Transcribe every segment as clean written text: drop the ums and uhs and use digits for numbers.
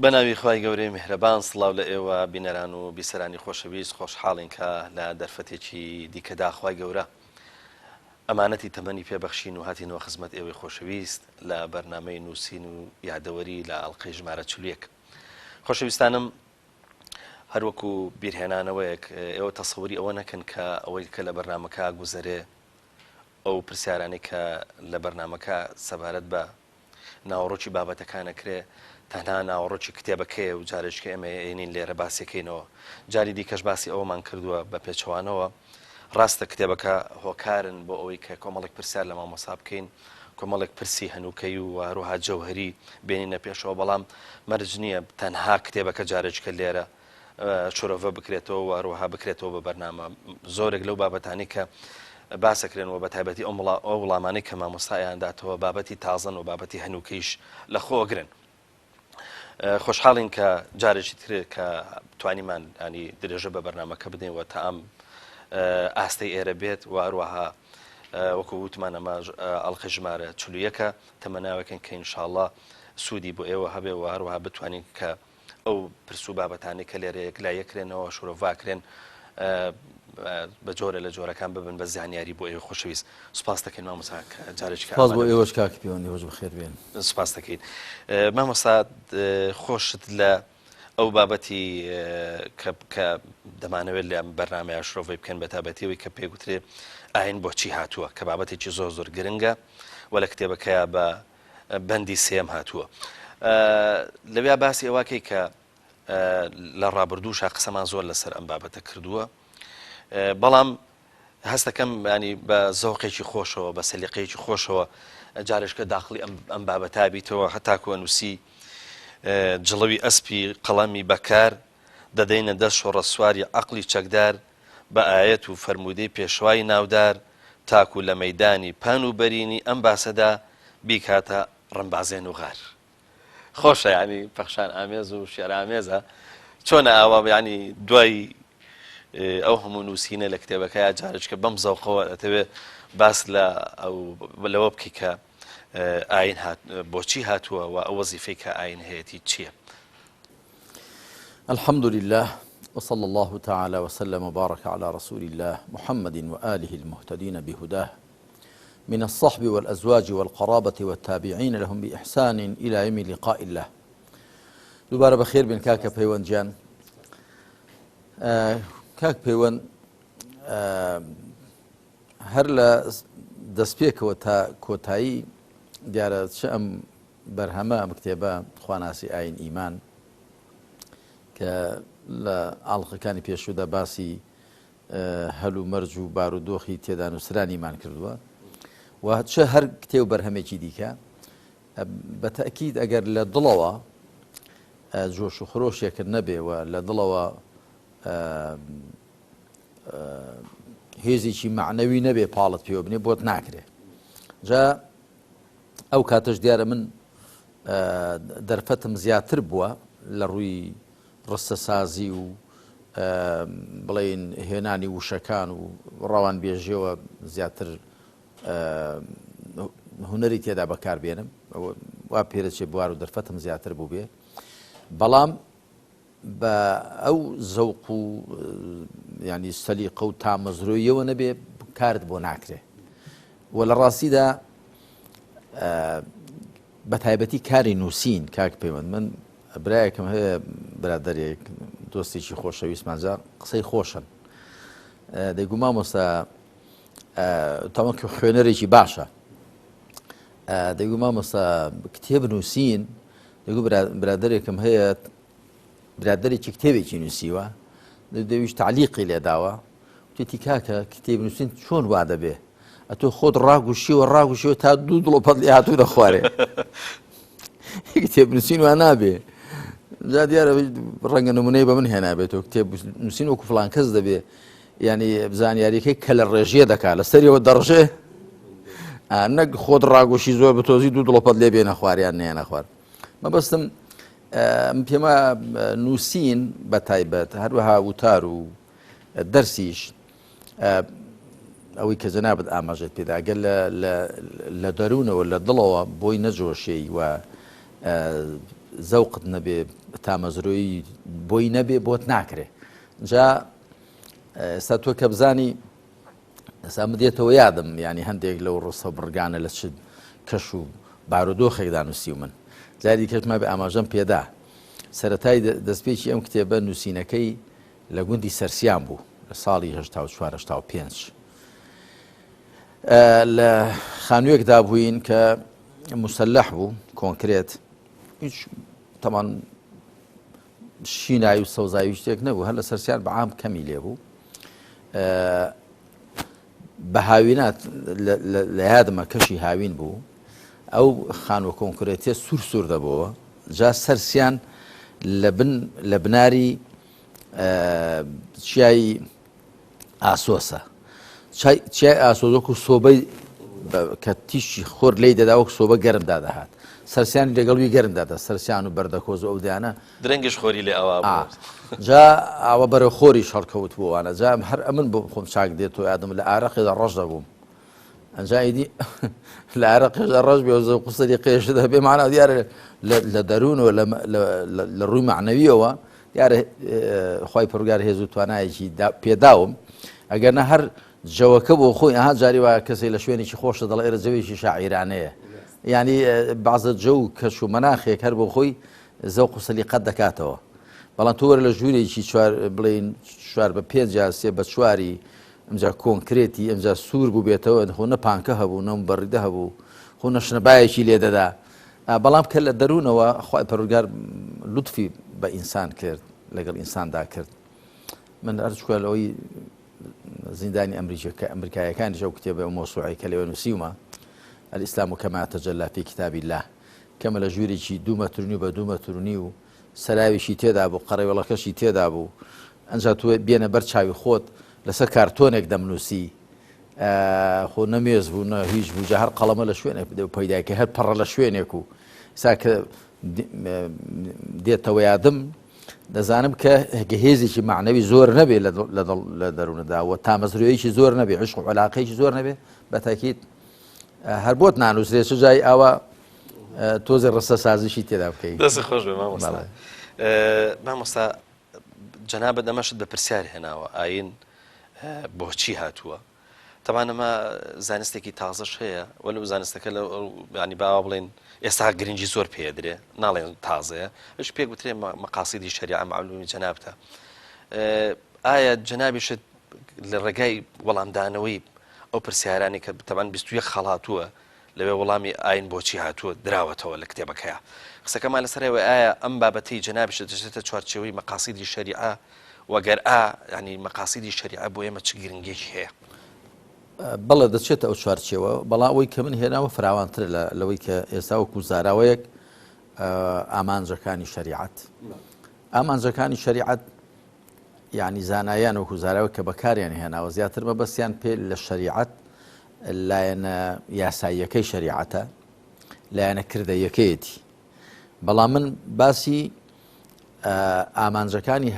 بەناوی خوای گەورەی میهرەبان سڵاو لە ئێوە بینەران و بیسەرانی خۆشەویست خۆشحاڵین کە لە دەرفەتێکی دیکەدا خوای گەورە ئەمانەتی تەمەنی پێ بەخشین و هاتینەوە خزمەت ئێوەی خۆشەویست لە بەرنامەی نووسین و یادەوەری لە ئەڵقەی ژمارە 41 خۆشەویستانم هەروەکو بیرهێنانەوەیەک ئێوە تەسەوری ئەوە نەکەن کە ئەوەی کە لە بەرنامەکە گوزەرێ ئەو پرسیارانەی کە لە بەرنامەکە سەبارەت بە ناوەڕۆکی بابەتەکان ئەکرێ تەنها ناوەڕۆکی کتێبەکەیە و جارێکیکە ئێمە ئەیەنین لێرە باسیەکەینەوە جاری دیکەش باسی ئەوەمان کردووە بە پێچەوانەوە ڕاستە کتێبەکە هۆکارن بۆ ئەوەی کە کۆمەڵێک پرسیار لە مامۆسا بکەین کۆمەڵێک پرسی هەنووکەی و هەروەها جەوهری بێنینە پێشەوە بەڵام مەرج نییە تەنها کتێبەکە جارێکیکە لێرە شرۆڤە بکرێتەوە و هەروەها بکرێتەوە بە بەرنامە. زۆرێک لەو بابەتانەی کە باسەکرێن و بەتایبەتی ئەو ئەو وڵامانەی کە مامۆستا ئەیانداتەوە بابەتی تازەن و بابەتی هەنووکەیش لە خۆگرن. خۆشحاڵین کە جارێکی تر کە توانیمان ینی درێژە بە بەرنامەکە بدەین و تا ئەم ئاستەی ئێرە بێت و هەروەها وەکو وتمان ئەمە ئەڵقەی ژمارە چلویەکە تەمەناوێکن کە ئینشاءڵڵا سوودی بۆ ئێوە هەبێ و هەروەها بتوانین کە ئەو پرس و بابەتانەی کە لێرە یەکلایی ئەکرێنەوە شرۆڤاکرێن بە جۆرە لە جۆرەکان ببن بە زانیاری بۆ ئێوە خۆشەویست سوپاس دەکەین مامۆستا جارێکی سپاس بۆ ئێوەش کاک پێوەند ئێوەش بەخێر بێن سپاس دەکەین مامۆستا خۆشت لە ئەو بابەتی کە دەمانەوێت لە بەرنمەیە شرۆڤەی بکەن بە تابەتیەوەی کە پێگوترێ ئاین بۆچی هاتووە کە بابەتێکی زۆر زۆر گرنگە و لە کتێبەکەیا بە بەندی سێیەم هاتووە. لەویا باسی ئەوە کەی کە لە ڕابردووشا قسەمان زۆر لەسەر ئەم بابەتە کردووە بەڵام هەستەکەم ینی بە زەوقێکی خۆشەوە بە سەلیقەیەکی خۆشەوە جارێشکە داخلی ئەم بابەتا بیتەوە هەتاکو ئەنووسی جڵەوی ئەسپی قەڵەمی بەکار دەدەینە دەست شۆڕەسواری عەقڵی چەکدار بە ئایەت و فەرموودەی پێشەوای ناودار تاکو لە مەیدانی پان و بەرینی ئەم باسەدا بیکاتە ڕمبازێن و غار. خۆشە یانی پەخشان ئامێز و شیعر ئامێزە چۆنە ئاوا یانی دوای ئەو هەموو نووسینە لە کتێبەکەیا جارێکە بەم زەوقەوە ئەتەوێ باس لە ئەو لەوە بکەی کە ئاین هات بۆچی هاتووە و ئەو وەزیفەی کە ئاین هەیەتی چییە؟ الحمد للە وصلی اللە تعالی وسلم وبارک علی رسول اللە محمد وآله المهتدین بهداه من الصحب والأزواج والقرابة والتابعین لهم بإحسان إلى يوم لقاء الله دووبارە بەخێر بێن کاکە پەیوەند گیان کاک پەیوەند هەر لە دەستپێکەوە تا کۆتایی دیارە چ ئەم بەرهەمە ئەم کتێبە خواناسی ئاین ئیمان کە لە ئاڵقەکانی پێشوودا باسی هەلومەرج و بارودۆخی تێدا نووسرانیمان کردووە و چ هەر کتێ و بەرهەمێکی دیکە بە تەئکید ئەگەر لە دڵەوە جۆش و خرۆشێکت نەبێ و لە دڵەوە هێزێکی معنەوی نەبێ پاڵت پێوە بنێ بۆت ناکرێ جا ئەو کاتەش دیارە من دەرفەتم زیاتر بووە لە ڕووی ڕستەسازی و بڵین هێنانی وشەکان و ڕەوانبێژیەوە زیاتر هونەری تێدا بەکاربێنم وا پێدەچێ بوار و دەرفەتم زیاتر بوو بێ بەڵام بە ئەو زەوق و ینی سەلیقە و تامەزرۆیەوە نەبێ کارت بۆ ناکرێ و لە ڕاستیدا بە تایبەتی کاری نووسین کاک پەیوەند من برایەکم هەیە برادێک دۆستێکی خۆشەویستمان جا قسەی خۆشن دەیگو مامۆستا تەمەک خوێنەرێکی باشە دەیگو مامۆستا کتێب نووسین دەگو برادێکم هەیە برادێکی کتێبێکی نووسیوە دەویش تعلیقی لێداوە وتێتی کاکە کتێب نووسین چۆن وا دەبێ ئەتۆ خۆت ڕاگوشیوە ڕاگوشیوە تا دوو دڵۆپەت لێ هاتوو دەخوارێ کتێب نووسین وا نابێ جا دیارە ڕەنگە نمونەی بە من هێنابێتەوە کتێب نووسین وەکو فلان کەس دەبێ ینی زانیاریەکەی کە لە ڕێژیە دەکا لە سەریەوە دەڕژێ نەک خۆت ڕاگوشی زۆر بتۆزی دوو دڵۆپەت لێ بێنە خواریان نێنە خوار مەبەستم پێمە نووسین بە تایبەت هەروەها وتار و دەرسیش ئەوەی کە جەنابت ئاماژەت پێدا گەر لە دەروونەوە لە دڵەوە بۆی نەجۆشێی و. زەوقت نەبێ تامەزرۆیی بۆی نەبێ بۆت ناکرێ جا ئێستا تۆ کە بزانی ئێستا من دێتەوە یادم یانی هەندێک لەو ڕستە و بڕگانە لە چ کەش و بارودۆخێکدا نووسیومن جاری کەش مابێ ئاماژەم پێدا سەرەتای دەستپێکی ئەم کتێبە نووسینەکەی لە گوندی سەرسیان بوو لە ساڵی 1970 85 لە خانوویەکدا بووین کە مسلح بوو کۆنکرێت هیچ تەمان شینایی و سەوزایی شتێک نەبوو هەر لە سەرسیان بە عام کەمی لێ بوو بە هاوینات لە یادمە کەشی هاوین بوو ئەو خانوە کۆنکرێتیە سوور سوور دەبەوە جا سەرسیان لە بن لە بناری چیایی ئاسۆسە چیای ئاسۆس وەکو سۆبەی کە تیشکی خۆر لی دەدا وەک سۆبە گەرم دادەهات سەرسیانی لەگەڵ وی گەرم دادا سەرسیان و بەردەکۆز و ئەو دیانە درەنگش خۆری لێ ئاوا بوو جا ئاوە بەرە خۆریش هەڵکەوت بۆوانە جا هەر ئەمن بۆ خۆم چاک دێت و یادم لە ئارەقێدا ڕەش دەبووم ئەنجا ئیدی لە ئارەقێشدا ڕەش بێ و زەوق و سەری قێشت هەبێ مانا دیارە لە دەروونەوە لە ڕووی مەعنەویەوە دیارە خوای پەروەردگار هێز و توانایەکی پێداوم ئەگەر نە هەر جەوەکە بۆ خۆی ئەها جاری وایە کەسێک لە شوێنێکی خۆشە دەڵێ ئێرە جەوێکی شاعیرانەیە یعنی بازە جە و کەش و مەناخێک هەر بۆ خۆی زەوق و سەلیقەت دەکاتەوە بەڵام تۆ وەرە لە ژوورێکی چوار بڵین چوار بە پێنج یا سێ بە چواری ئەمجا کۆنکرێتی ئەمجا سوور بووبێتەوە خۆ نە پانکە هەبوو نە بەڕیدە هەبوو خۆ نە شنەبایەکی لێ دەدا بەڵام کە لە دەروونەوە خوای پەروەردگار لوتفی بە ئینسان کرد لەگەڵ ئینساندا کرد من هەرچکە لەوەی زیندانی ئەمریکەکە ئەمریکایەکانیش ئەو کتێبە ئەو مۆسوعی کە لەوێ نووسیومە الإسلام كما تجلى في كتاب الله کەمە لە ژوورێکی دوو مەترنی بە دوو مەترنی و سەراویشی تێدا بوو قەرەوێڵەکەشی تێدا بوو ئەنجا تۆ بێنە بەر چاوی خۆت لەسەر کارتۆنێک دەمنووسی خۆ نە مێز بوو نە هیچ بوو جا هەر قەڵەمە لە شوێنێک بدە و پەیدای کە هەر پەڕە لە شوێنێک و سا کە دێتەوە یادم دەزانم کە هێزێکی معنەوی زۆر نەبێ لە دەروونەدا و تامەزرۆیەکی زۆر نەبێ عشق و علاقەیەکی زۆر نەبێ بە تاکیت هەر بۆت نانووسرێ چ جای ئاوا تۆزێ ڕستە سازشی تێدا بکەی دەست خۆش بێ مامۆستا مامۆستا جەنابت ئەمەشت بە پرسیار هێناوە ئاین بۆچی هاتووە؟ تەبان ئەمە زانستێکی تازەش هەیە وەلو زانستەکە لە ینی باوا بڵێن ئێستا گرنگی زۆر پێدرێ ناڵێن تازەیە ئەش پێ گوترێ مەقاسیدی شەریعە معلومی جەنابتە ئایا جەنابیشت لە ڕێگای وەڵامدانەوەی ئەو پرسیارانی کە تەبان 21 خەڵاتووە لەوێ وەڵامی ئاین بۆچی هاتووە دراوەتەوە لە کتێبەکەیا. قسەکەمان لەسەر ئەوەیە ئایا ئەم بابەتەی جەنابیشت دەچێتە چوارچێوەی مەقاسیدی شەریعە و گەر ئا یانی مەقاسیدی شەریعە بۆ ئێمە چ گرنگیەکی هەیە؟ بەڵێ دەچێتە ئەو چوارچێوە، بەڵام ئەوەی کە من هێناوە فراوانترە لە لەوەی کە ئێستا وەکوو زاراوەیەک ئامانجەکانی شەریعەت. ئامانجەکانی شەریعەت یانی زانایان وەکو زاراوە کە بەکاریان هێناوە زیاتر مەبەستیان پێ لە شەریعەت لایەنە یاساییەکەی شەریعەتە لایەنە کردەیەکەیەتی بەڵام من باسی ئامانجەکانی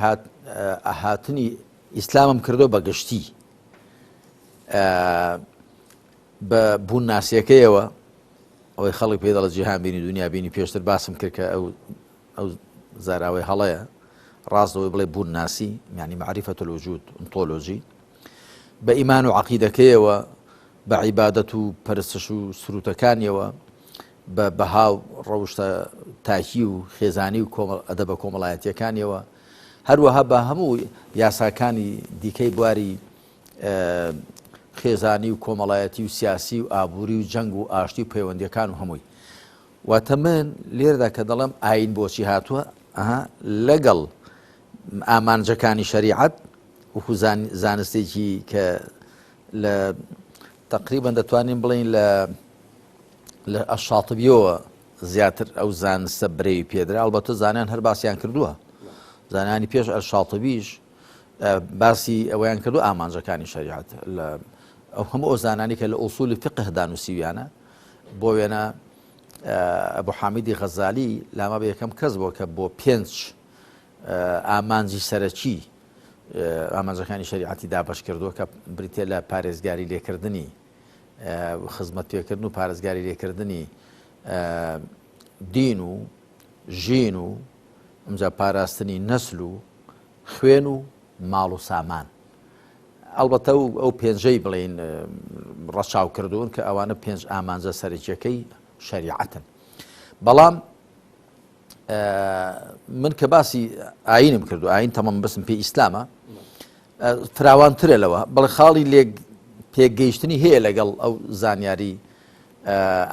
هاتنی ئیسلامم کردو بە گشتی بە بوون ناسیەکەیەوە ئەوەی خەڵک پێی دەڵێ جیهان بینی دنیا بینی پێشتر باسم کرد کە ئەو ئەو زاراوەی هەڵەیە، ڕاست ئەوەی بڵێ بوون ناسی، یانی معرفە الوجود، ئۆنتۆلۆجی، بە ئیمان و عەقیدەکەیەوە، بە عیبادەت و پەرستش و سروتەکانیەوە، بە بەها و ڕەوشتە تاکی و خێزانی و کۆمەڵ ئەدەبە کۆمەڵایەتیەکانیەوە، هەروەها بە هەموو یاساکانی دیکەی بواری خێزانی و کۆمەڵایەتی و سیاسی و ئابووری و جەنگ و ئاشتی و پەیوەندیەکان و هەمووی. واتە من لێرەدا کە دەڵێم ئایین بۆچی هاتووە ئەها لەگەڵ ئامانجەکانی شەریعەت وەکو زانستێکی کە لە تقریبا دەتوانین بڵین لە لە ئەشاتبیەوە زیاتر ئەو زانستە برەوی پێدرا ئەڵبەتە زانیان هەر باسییان کردووە زانانی پێش ئەرشاتبیش باسی ئەوەیان کردو ئامانجەکانی شەریعەت لە ئەو هەموو ئەو زانانی کە لە ئوسولی فقهدا نووسیویانە بۆ وێنە ئەبو حامیدی غەزالی لامە بە یەکەم کەس بووە کە بۆ پێنج ئامانجی سەرەکی ئامانجەکانی شەریعەتی دابەش کردووە کە بریتە لە پارێزگاری لێکردنی خزمەت پێکردن و پارێزگاری لێکردنی دین و ژین و ئەمجا پاراستنی نەسل و خوێن و ماڵ و سامان. ئەڵبەتە ئەو پێنجەی بڵێین ڕەچاو کردوون کە ئەوانە پێنج ئامانجە سەرەکیەکەی شەریعەتن. بەڵام من کە باسی ئاینم کردو ئاین تەمام بەسم پێ ئیسلامە فراوانترە لەوە بەڵێ خاڵی لێک پێگەیشتنی هەیە لەگەڵ ئەو زانیاری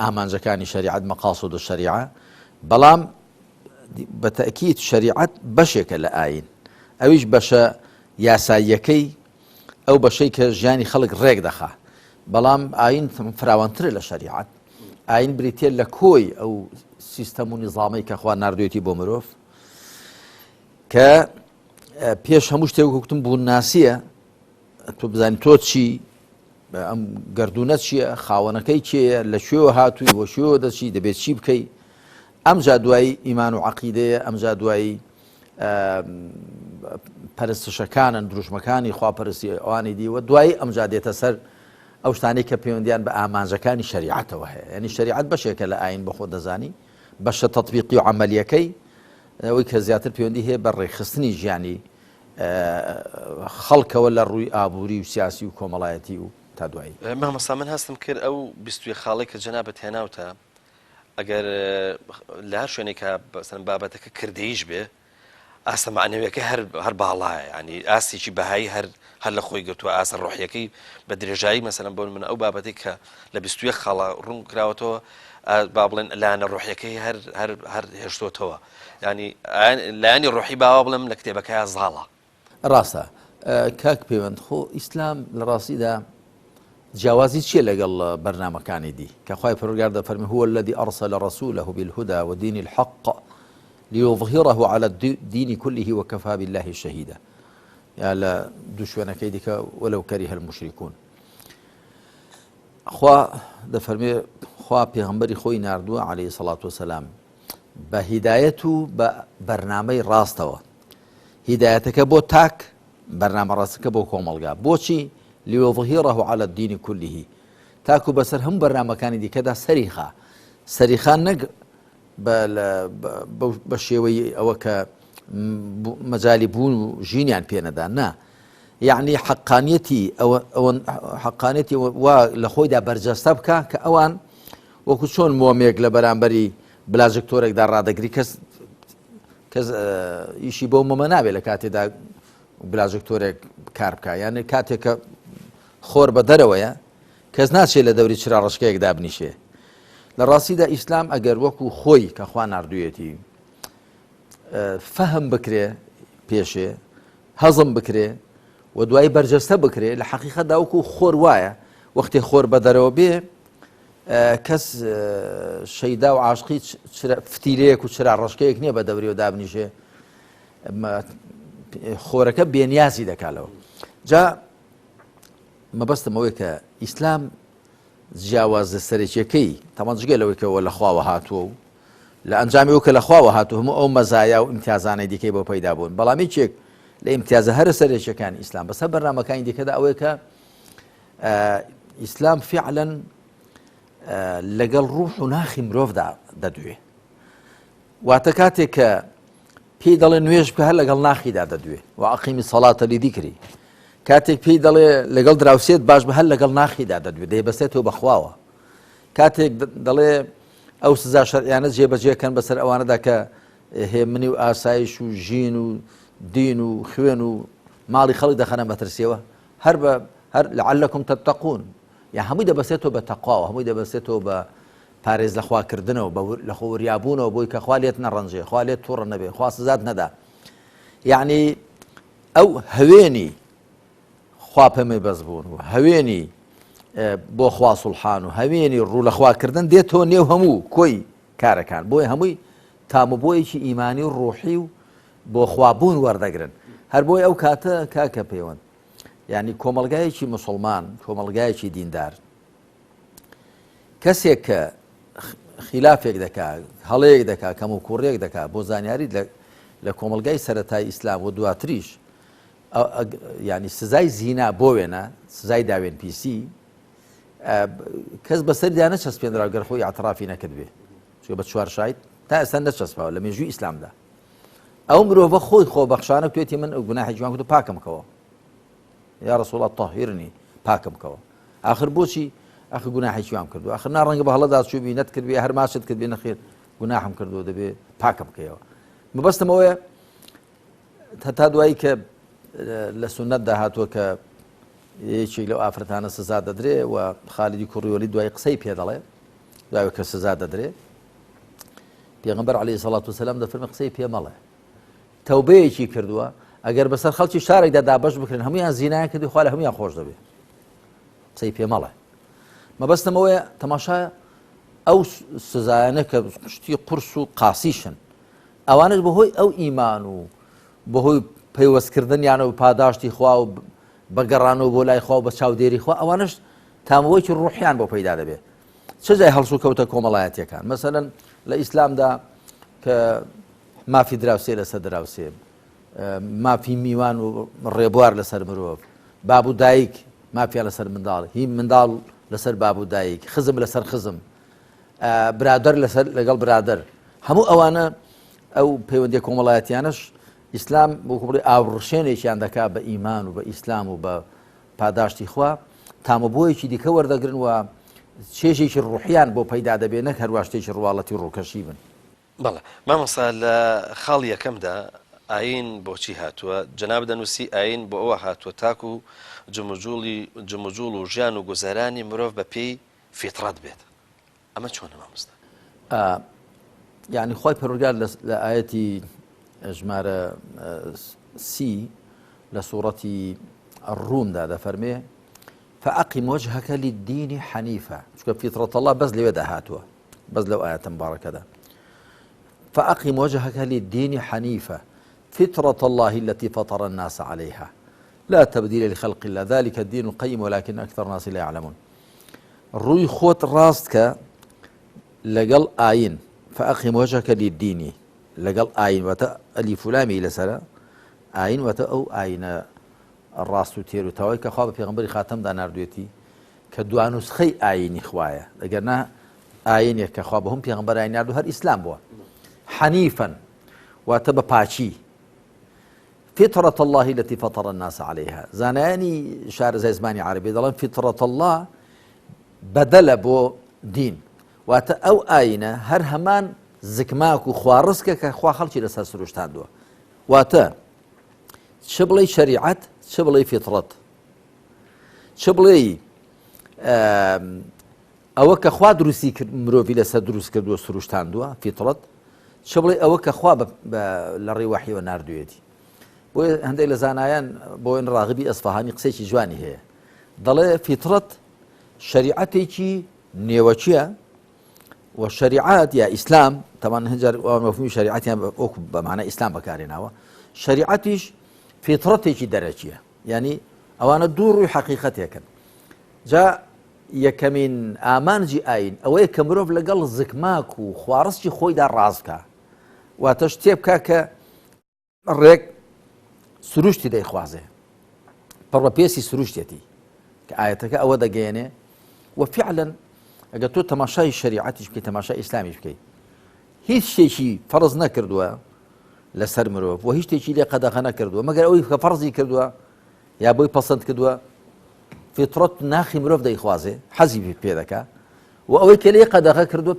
ئامانجەکانی شەریعەت مەقاصد و شەریعە بەڵام بە تەئکید شەریعەت بەشێکە لە ئایین، ئەویش بەشە یاساییەکەی، ئەو بەشەی کە ژیانی خەڵک ڕێک دەخا. بەڵام ئایین فراوانترە لە شەریعەت. ئایین بریتییە لە کۆی ئەو سیستەم و نیزامەی کە خوا ناردوێتی بۆ مرۆڤ کە پێش هەموو شتێک وەکو بوون ناسیە تۆ بزانانی تۆ چی ئەم گەردوونە چییە خاوەنەکەی کێیە لە کوێوە هاتووی بۆ کوێوە دەچی دەبێت چی بکەی ئەمجا دوایی ئیمان و عەقیدەیە، ئەمجا دوایی پەرستشەکانن، دروشمەکانی خواپەرستی ئەوانی دی و دوایی ئەمجا دێتە سەر ئەو شتانەی کە پەیوەندیان بە ئامانجەکانی شەریعەتەوە هەیە. یعنی شەریعەت بەشێکە لە ئایین بە خۆ دەزانی، بەشە تەطبیقی و عەمەلیەکەی ئەوەی کە زیاتر پەیوەندی هەیە بە ڕێکخستنی ژیانی خەڵکەوە لە ڕووی ئابووری و سیاسی و کۆمەڵایەتی و تا دوایی. مامۆستا من هەستم کرد ئەو 21 خاڵەی کە جەنابت هێناوتە ئەگەر لە هەر شوێنێکا مەسەلەن بابەتەکە کردەییش بێ ئاستە مەعنەویەکە هەر هەر باڵایە یعنی ئاستێکی بەهایی هەر هەر لە خۆی گرتووە ئاستە ڕۆحیەکەی بە درێژایی مەسەلەن بۆ من ئەو بابەتێک کە لە 21 خاڵە ڕوون کراوەتەوە با بڵێن لایەنە ڕۆحیەکەی هەر هەر هەر هێشتۆتەوە ینی لایەنی ڕۆحی باوە بڵێم لە کتێبەکەیا زاڵە. ڕاستە کاک پەیوەند خۆ ئیسلام لە ڕاستیدا جیاوازی چییە لەگەڵ بەرنمەکانی دی کە خوای پەروەردگار دەفەرمی هو الذي أرسل رسوله بالهدى ودين الحق ليظهره على الدين كله وكفى بالله شهيدا یا لە دوو شوێنەکەی دیکە ولو كره المشركون خوا دەفەرمێ خوا پێغەمبەری خۆی ناردووە عليه الصلاة والسلام بە هیدایەت و بە بەرنامەی ڕاستەوە هیدایەتەکە بۆ تاک، بەرنامە ڕاستەکە بۆ کۆمەڵگا. بۆچی؟ لیظهیرە علی الدین کله، تاکو بەسەر هەموو بەرنامەکانی دیکەدا سەری خا. سەری خا نەک بە شێوەی ئەوە کە مەجالی بوون و ژینیان پێ نەدا، نا. یعنی حەقانیەتی ئەوە حەقانیەتی وا لە خۆیدا بەرجەستە بکا کە ئەوان وەکو چۆن مۆمێک لە بەرامبەری بلاجکتۆرێکدا ڕادەگری کەس کەس ئیشی بەو مەمە نابێت لە کاتێدا بلاجکتۆرێک کار بکە یانە کاتێک کە خۆر بە دەرەوەیە کەس ناچێت لە دەوری چرا ڕشکەیەک دابنیشێ لە ڕاستیدا ئیسلام ئەگەر وەکو خۆی کە خوا نردویەتی فەهم بکرێ پێشێ هەزم بکرێ و دوایی بەرجەستە بکرێ لە حەقیقەتدا وەکو خۆر وایە وەختێ خۆر بە دەرەوە بێ کەس شەیدا و عاشقی فتیلەیەک و چرا ڕەشکەیەک نییە بە دەوری و دابنیشێ خۆرەکە بێنیازی دەکالەوە جا مەبەستم ئەوەی کە ئیسلام جیاوازە سەرەکیەکەی تەمان جگە لەوەی کەەوە لە خواوە هاتووە و لە ئەنجامی ئەو کە لە خواوە هاتوو هەموو ئەو مەزایا و ئیمتیازانەی دیکەی بۆ پەیدا بوون بەڵام یەکێک لە ئیمتیازە هەرە سەرەکیەکانی ئیسلام بەسەر بەرنامەکانی دیکەدا ئەوەیە کە ئیسلام فعلا لەگەڵ ڕوح و ناخی مرۆڤدا دەدوێ واتە کاتێک کە پێی دەڵێ نوێژ بکە هەر لەگەڵ ناخیدا دەدوێ و ئەقیمی سەڵاتە لیدیکری کاتێک پێی دەڵێ لەگەڵ دراوسێت باش بە هەر لەگەڵ ناخیدا دەدوێ دەیبەستێتەوە بەخواوە کاتێک دەڵێ ئەو سزا شەرعیانە جێبەجێکەن بەسەر ئەوانەدا کە هێمنی و ئاسایش و ژین و دین و خوێن و ماڵی خەڵک دەخەنە مەترسیەوە هەر بە هەر لعلکم تتقون یا هەمووی دەبەسێتەوە بە تەقواوە هەمووی دەبەسێتەوە بە پارێز لەخواکردنەوە بە لەخۆ وریابوونەوە بۆی کە خوا لێت نەڕەنجێ خوا لێت تووڕە نەبێ خوا سزات نەدا یعنی ئەو هەوێنی خوا پەمەی بەس بوون و هەوێنی بۆ خوا سوڵحان و هەوێنی ڕوو لە خواکردن دێتەوە نێو هەموو کۆی کارەکان بۆیە هەمووی تاموبۆیەکی ئیمانی و ڕۆحی و بۆ خوابوون وەردەگرن هەر بۆی ئەو کاتە کاکە پەیوەند یعنی کۆمەلگایەکی مسلمان کۆمەلگایەکی دیندار کەسێک کە خلافێک دەکا هەڵەیەک دەکا کەم و کوڕێک دەکا بۆ زانیاری لە کۆمەلگای سەتای ئیسلام و دواتریش یانی سزای زینا بۆ وێنە سزای داوێن پیسی کەس بەسەردا نەچەسپێنرا گەر خۆی اعترافی نەکردبێ چونکە بە چوار شاید. تا ئێستا نەچەسپاوە لە مێژووی ئیسلامدا ئەو مرۆڤە خۆی خۆبەخشانە توێتی من ئەو گوناحی جوان کردو پاکم کەوە یا رسول الله طهرنی پاکم کەوە آخر بۆچی ئەخ گوناحی جوان کردو آخر ناڕەنگە بە هەڵەدا چوبی نەتکردبی هەر ماچت کردبی نەخێر گوناحم کردو دەبێ پاکم بکەیەوە مەبەستم ئەوەیە هەتا دوایی کە لە سوننەتدا هاتووە کە یەکێک لەو ئافرەتانە سزا دەدرێ و خالیدی کوڕی وەلید دوای قسەی پێ دەڵێ دوای کە سزا دەدرێ پێغمبەر عەلەیهی سەڵات وسلام دەفەرمێ قسەی پێ مەڵێ تەوبەیەکی کردووە ئەگەر بەسەر خەڵکی شارێکدا دابەش بکرێن هەمویان زینایان کردی خوا لە هەمویان خۆش دەبێ قسەی پێ مەڵێ مەبەستم ئەوەیە تەماشا ئەو سزایانە کە شتی قورس و قاسیشن ئەوانەش بەهۆی ئەو ئیمان و بەهۆی پەیوەستکردنیانە و پاداشتی خوا و بە گەڕانەوە بۆ لای خوا و بە چاودێری خوا ئەوانەش تامەوەیکی ڕوحیان بۆ پەیدا دەبێت چ جای هەڵسوکەوتە کۆمەڵایەتیەکان مەسەلەن لە ئیسلامدا کە مافی دراوسێ لەسەر دراوسێ مافی میوان و ڕێبوار لەسەر مرۆڤ باب و دایک مافیا لەسەر منداڵ هی منداڵ لەسەر باب و دایک خزم لەسەر خزم برادەر لەسەر لەگەڵ برادەر هەموو ئەوانە ئەو پەیوەندی کۆمەڵایەتیانەش ئیسلام وەکو بڵێ ئاوڕشێنێکیان دەکا بە ئیمان و بە ئیسلام و بە پاداشتی خوا تامەبۆیەکی دیکە وەردەگرن و چێژێکی ڕوحیان بۆ پەیدا دەبێ نەک هەروا شتێکی ڕواڵەتی و ڕووکەشی بن. بەڵێ مامۆستا لە خاڵی یەکەمدا ئایین بۆچی هاتووە؟ جەنابت دەنووسی ئایین بۆ ئەوە هاتووە تاکو جموجوڵی جموجوڵ و ژیان و گوزەرانی مرۆڤ بە پێی فیتڕەت بێت ئەمە چۆنە مامۆستا؟ یعنی خوای پەروەردگار لە ئایەتی ژمارە سی لە سوڕەتی الرومدا دەفەرمێ فأقم وجهك للدين حنيفا چونکە فطرة الله بەس لەوێدا هاتووە بەس لەو ئاەتە مبارەکەدا فأقم وجهك للدين حنيفا فطرة الله التي فطر الناس عليها لا تبديل لخلق الله ذلك الدين القيم ولكن أكثر الناس لا يعلمون ڕووی خۆت ڕاست کە لەگەڵ ئاین فأقم وجهك للدين لەگەڵ ئاین واتە ئەلیف و لامی لەسەرە ئاین واتە ئەو ئاینە ڕاست و تێر و تەواوی کە خوا بە پێغەمبەری خاتەمدا ناردوێتی کە دوانوسخەی ئاینی خوایە ئەگەر نا ئاینێک کە خوا بە هەم پێغەمبەرای ناردو هەر ئیسلام بووە حەنیفەن واتە بە پاکی فطرة الله التي فطر الناس عليها زانایانی شارەزای زمانی عەرەبی دەڵێن فطرة الله بەدەلە بۆ دین واتە ئەو ئاینە هەر هەمان زکماک و خواڕسکە کە خوا خەڵکی لەسەر سروشتاندووە واتە چ بڵێ شەریعەت چ بڵێ فطرەت چ بڵێ ئەوە کە خوا دروستی کرد مرۆڤی لەسەر دروست کردووە سروشتاندووە فیتڕەت چ بڵێ ئەوە کە خوا لە ڕێی وەحیەوە ناردوویەتی بۆیە هەندێک لە زانایان بۆن ڕاغبی ئەسفەهانی قسێکی جوانی هەیە دەڵێ فیتڕەت شریعەتێکی نێوەکیە و شریعات یا ئیسلام تەمان هەنجار مەفهومی شریعەتیان وەکو بەمانە ئیسلام بەکارێناوە شریعەتیش فیتڕەتێکی دەرەکیە یعنی ئەوانە دوو ڕووی حەقیقەتێکن جا یەکەمین ئامانجی ئایین ئەوەیە کە مرۆڤ لەگەڵ زکماک و خواڕسکی خۆیدا ڕاست بکا، واتە شتێ بکا کە ڕێک سروشتی دەیخوازێ، پڕ بە پێستی سروشتێتی، کە ئایەتەکە ئەوە دەگەیەنێ و فعلا ئەگەر تۆ تەماشای شەریعەتیش بکەی، تەماشای ئیسلامیش بکەی، هیچ شتێکی فەرز نەکردووە لەسەر مرۆڤ و هیچ شتێکی لێ قەدەغە نەکردووە، مەگەر ئەوەی کە فەرزی کردووە یا بۆی پەسەند کردووە فیتڕەت ناخی مرۆڤ دەیخوازێ حەزی پێ دەکا و ئەوەی کە لێی قەدەغە کردووە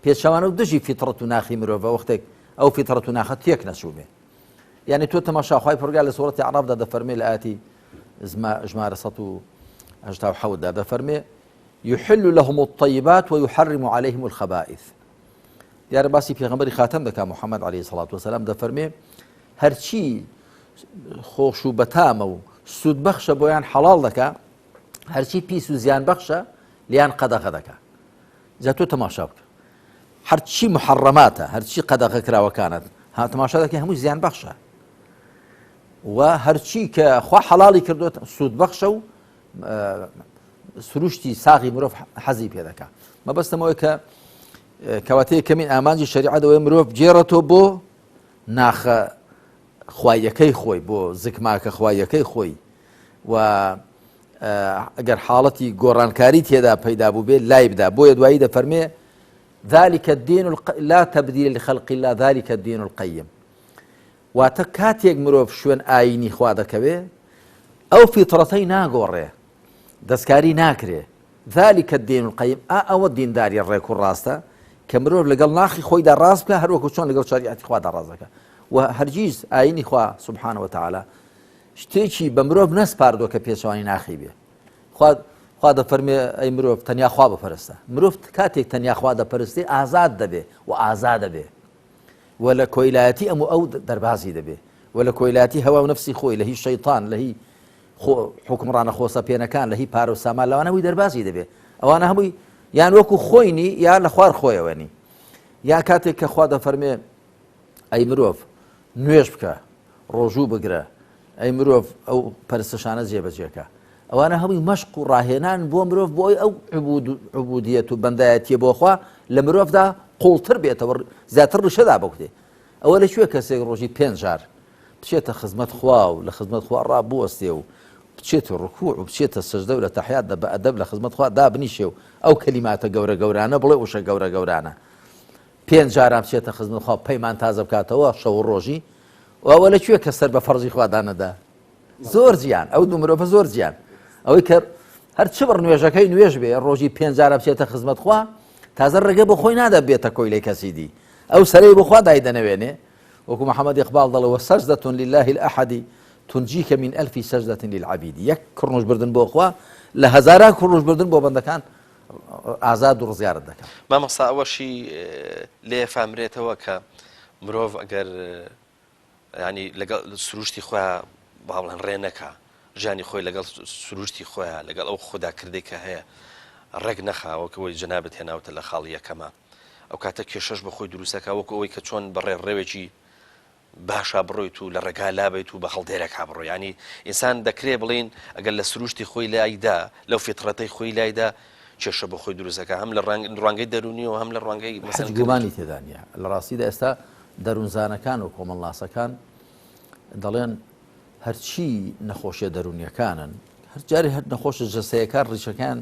پێچەوانە و دژی فیتڕەت و ناخی مرۆڤە وەختێک ئەو فیتڕەت و ناخە تێک نەچوو بێ یعنی تۆ تەماشا خوای پەروەردگار لە سوڕەتی ئەعرافدا دەفەرمێ لە ئاتی ژمارە 187 دا دەفەرمێ يحل لهم الطيبات ويحرم عليهم الخبائث دیارە باسی پێغەمبەری خاتەم دەکا محەممەد عەلەیهی سەڵات وەسەلام دەفەرمێ هەرچی خۆش و بەتامە و سوودبەخشە بۆیان حەڵاڵ دەکا هەرچی پیس و زیان بەخشە لیان قەدەغە دەکا جا تۆ تەماشا بکە هەرچی محەڕەماتە هەرچی قەدەغە کراوەکانت ها تەماشا دەکەی هەموو زیان بەخشە و هەرچی کە خوا حەڵاڵی کردوت سوود بەخشە و سروشتی ساغی مرۆڤ حەزی پێ دەکا مەبەستم ئەوەیە کە کەواتە یەکەمین ئامانجی شەریعەت ئەوەیە مرۆڤ بگێڕێتەوە بۆ ناخە خواییەکەی خۆی بۆ زکماکە خواییەکەی خۆی و ئەگەر حاڵەتی گۆڕانکاری تێدا پەیدا بوو بێت لای بدا بۆیە دوایی دەفەرمێ. ذلك الدين الق... لا تبديل لخلق الله ذلك الدين القيم واتە کاتێک مرۆڤ شوێن ئاینی خوا دەکەوێ ئەو فیتڕەتەی ناگۆڕێ دەستکاری ناکرێ ذلك الدين القيم ئا ئەوە دینداری ڕێک و ڕاستە کە مرۆڤ لەگەڵ ناخی خۆیدا ڕاست بکە هەروەکو چۆن لەگەڵ شەریعەتی خوادا ڕاست دەکە و هەرگیز ئاینی خوا سبحانه وتعالى شتێکی بە مرۆڤ نەسپاردووە کە پێچەوانی ناخی بێ خوا خوا دەفەرمێ ئەی مرۆڤ تەنیا خوا بپەرستە مرۆڤ کاتێک تەنیا خوا دەپەرستێ ئازاد دەبێ و ئازا دەبێ و لە کۆیلایەتی ئەم و ئەو دەربازی دەبێ و لە کۆیلایەتی هەوا و نەفسی خۆی لە هی شەیتان لە هی حوکمڕانە خۆسەپێنەکان لە هی پارە و سامان لەوانە هەمووی دەربازی دەبێ ئەوانە هەمووی یان وەکو خۆینی یا لە خوار خۆیەوەنی یا کاتێک کە خوا دەفەرمێ ئەی مرۆڤ نوێژ بکە ڕۆژوو بگرە ئەی مرۆڤ ئەو پەرستشانە جێبەجێکە ئەوانە هەمووی مەشق و ڕاهێنان بۆ مرۆڤ بۆی ئەو عبودیەت و بەندایەتیە بۆ خوا لە مرۆڤدا قوڵتر بێتەوە زیاتر ڕشەدا بکرێ ئەوە لە کوێ کەسێک ڕۆژی پێنج جار بچێتە خزمەت خوا و لە خزمەت خوا ڕابوەستێ و بچێتە ڕکوع و بچێتە سەجدە و لە تەحیاتدا بە ئەدەب لە خزمەت خوا دابنیشێ و ئەو کەلیماتە گەورە گەورانە بڵێ وشە گەورە گەورانە پێنج جاران بچێتە خزمەت خوا پەیمان تازە بکاتەوە شەو و ڕۆژی و ئەوە لە کوێ کە سەر بە فەرزی خوا دانەدا زۆر جیان ئەو دوو مرۆڤە زۆر جیان ئەوەی کە هەر چ بڕ نوێژەکەی نوێژ بێ ڕۆژی پێنج جارە بچێتە خزمەت خوا تازە ڕێگە بۆ خۆی نادا بێتە کۆیلەی کەسی دی ئەو سەرەی بۆ خوا دایدەنەوێنێ وەکو محەممەد ئیقباڵ دەڵێ وسجدة لله الأحد تنجيك من ألف سجدة للعبيد یەک کڕنوش بردن بۆ خوا لە هەزاران کڕنوش بردن بۆ بەندەکان ئازاد و ڕزگارت دەکات. مامۆستا ئەوەشی لێ فامرێتەوە کە مرۆڤ ئەگەر ینی لەگەڵ سروشتی خۆیان با بڵێن ڕێ نەکا ژیانی خۆی لەگەڵ سروشتی خۆیان لەگەڵ ئەو خودا کردەی کە هەیە ڕێک نەخا وەک ئەوەی جەنابت هێناوتە لە خاڵی یەکەما ئەو کاتە کێشەش بە خۆی دروستەکە وەکو ئەوەی کە چۆن بە ڕێڕەوێکی باشا بڕۆیت و لە ڕێگا لابیت و بە هەڵدێرەکا بڕۆ ینی ئینسان دەکرێ بڵین ئەگەر لە سروشتی خۆی لایدا لەو فیتڕەتەی خۆی لایدا کێشە بۆ خۆی دروستەکە هەم لە ڕوانگەی دەرونیەوە هەم لە ڕوانگەی مەسەن گومانی تێدا نییە لە ڕاستیدا ئێستا دەروونزانەکان و کۆمەڵناسەکان دەڵێن هەرچی نەخۆشیە دەروونیەکانن هەر جارێ هەر نەخۆشە جەسەیەکان ڕیشەکان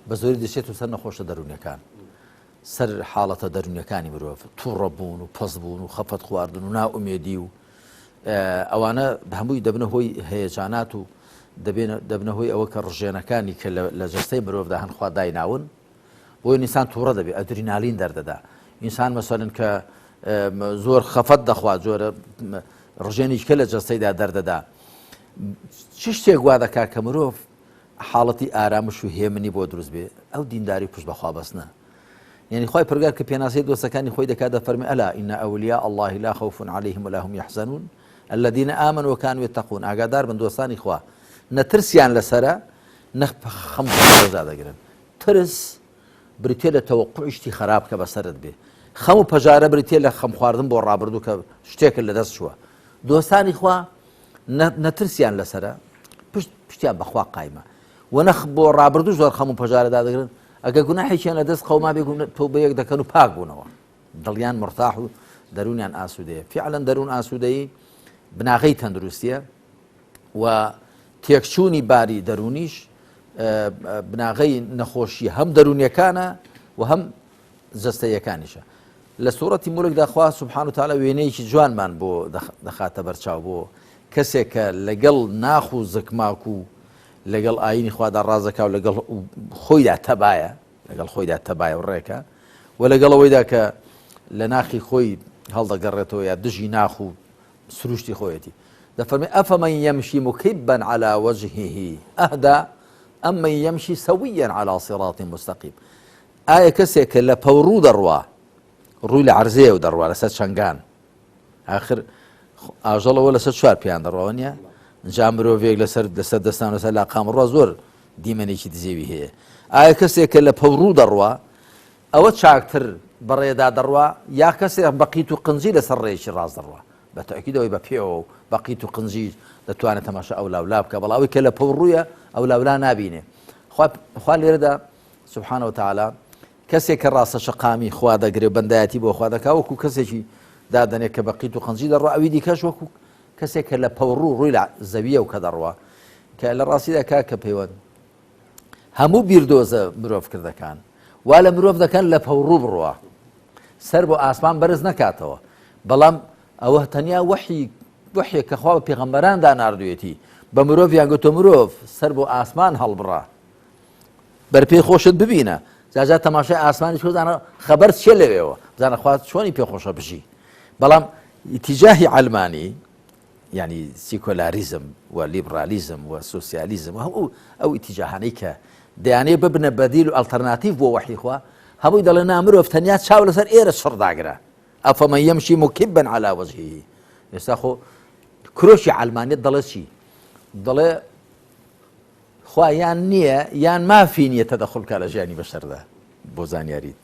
بە زۆری دەچێت و سەر نەخۆشە دەروونیەکان سەر حاڵەتە دەروونیەکانی مرۆڤ تووڕە بوون و پەس بوون و خەفەت خواردن و نائومێدی و ئەوانە هەمووی دەبنە هۆی هەیەجانات و دەبنە هۆی ئەوە کە ڕژێنەکانی کە لە جەستەی مرۆڤدا هەن خوا دایناون بۆیە ئینسان تووڕە دەبێت ئەدرینالین دەردەدا ئینسان مەسەلەن کە زۆر خەفەت دەخوا جۆرە ڕژێنیش کە لە جەستەیدا دەردەدا چ شتێک وا دەکات کە مرۆڤ حاڵەتی ئارامش و هێمنی بۆ دروست بێ ئەو دینداری پشت بەخوا بەستنە یعنی خوای پەروەردگار کە پێناسەی دۆستەکانی خۆی دەکات دەفەرمێ ألا إن أولياء الله لا خوف عليهم ولا هم يحزنون الذين آمنوا وكانوا يتقون ئاگادار بن دۆستانی خوا نەترسیان لەسرە نە خەم ڕۆژدا دەگرن ترس بریتیە لە تەوەقوعی شتی خەراپ کە بەسەرت بێ خەم و پەژارە بریتیە لە خەم خواردن بۆ ڕابردوو کە شتێکت لەدەست چووە دۆستانی خوا نەترسیان لەسرە پشت پشتیان بەخوا قایمە و نەخ بۆ ڕابردوو زۆر خەم و پەژارە دادەگرن ئەگە گوناحێکیان لە دەست قەوما بێ تۆ بە یەک دەکەن و پاک بوونەوە دڵیان مرتاح و دەروونیان ئاسوودەیە فعلەن دەروون ئاسوودەیی بناغەی تەندروستیە و تێکچوونی باری دەروونیش بناغەی نەخۆشی هەم دەروونیەکانە و هەم جەستەیەکانیشە لە سوورەتی مولکدا خوا سبحان و تعالی وێنەیەکی جوانمان بۆ دەخاتە بەرچاو بۆ کەسێک کە لەگەڵ ناخ و زکماک و لەگەڵ ئاینی خوادا ڕازەکا و لەگەڵ خۆیدا تەبایە لەگەڵ خۆیدا تەبایە و ڕێکە و لەگەڵ ئەوەیدا کە لە ناخی خۆی هەڵدەگەڕێتەوە یا دژی ناخ و سروشتی خۆیەتی دەفەرمێ أفمن يمشي مكبا على وجهه أهدى أمن يمشي سويا على صراط مستقيم ئایا کەسێک کە لە پەوڕوو دەڕوا ڕووی لە عەرزەیە و دەڕوا لەسەر چنگان آخر ئاژەڵەوە لەسەر چوار پیان دەڕەوە نیە جا مرۆڤێک لەسەر لەسەر دەستان لەسەر لاقام ڕوا زۆر دیمەنێکی دزێوی هەیە ئایا کەسێک کە لە پەوڕوو دەڕوا ئەوە چاکتر بەڕێدا دەڕوا یا کەسێک بە قیت و قنجی لەسەر ڕێیەکی ڕاست دەڕوا؟ بە تەئکید ئەوەی بە پێوە و بە قیت و قنجی دەتوانێت تەماشا ئەولاولا بکا، بەڵام ئەوەی کە لە پەوڕوویە ئەولاولا نابینێ. خوا خوا لێرەدا سبحانە وتعالی کەسێک کە ڕاستە شەقامی خوا دەگرێ و بەندایەتی بۆ خوا دەکا وەکو کەسێکی دادەنێ کە بە قیت و قنجی دەڕوا ئەوی دیکەش وەکو کەسێک کە لە پەوڕوو ڕووی لە زەویە و کە دەڕوا کە لە ڕاستیدا کاکە پەیوەند هەموو بیردۆزە مرۆڤکردەکان وا لە مرۆڤ دەکەن لە پەوڕوو بڕوا. سەر بۆ ئاسمان بەرز نەکاتەوە بەڵام ئەوە تەنیا وەحی وەحیە کە خوا بە پێغەمبەراندا ناردوویەتی بە مرۆڤیان گوتووە مرۆڤ سەر بۆ ئاسمان هەڵبڕە بەرپێی خۆشت ببینە جاجا تەماشای ئاسمانی بزانە خەبەر چیە لەوێوە بزانە خوا چۆنی پێخۆشە بژی بەڵام ئیتیجاهی عەلمانی یعنی سیکۆلاریزم و لیبرالیزم و سوسیالیزم و هەموو ئەو ئیتیجاهانەی کە دەیانێ ببنە بەدیل و ئەلتەرناتیڤ بۆ وەحی خوا هەمووی دەڵێ نا مرۆڤ تەنیا چاو لەسەر ئێرە چڕ داگرە ئەفەمەن یەمشی مکبا علی وجهه ئێستا خۆ کرۆکی عەلمانیەت دەڵێ چی دەڵێ خوا یان نییە یان مافی نییە تەدەخل بکە لە ژیانی بەشەردا بۆ زانیاریت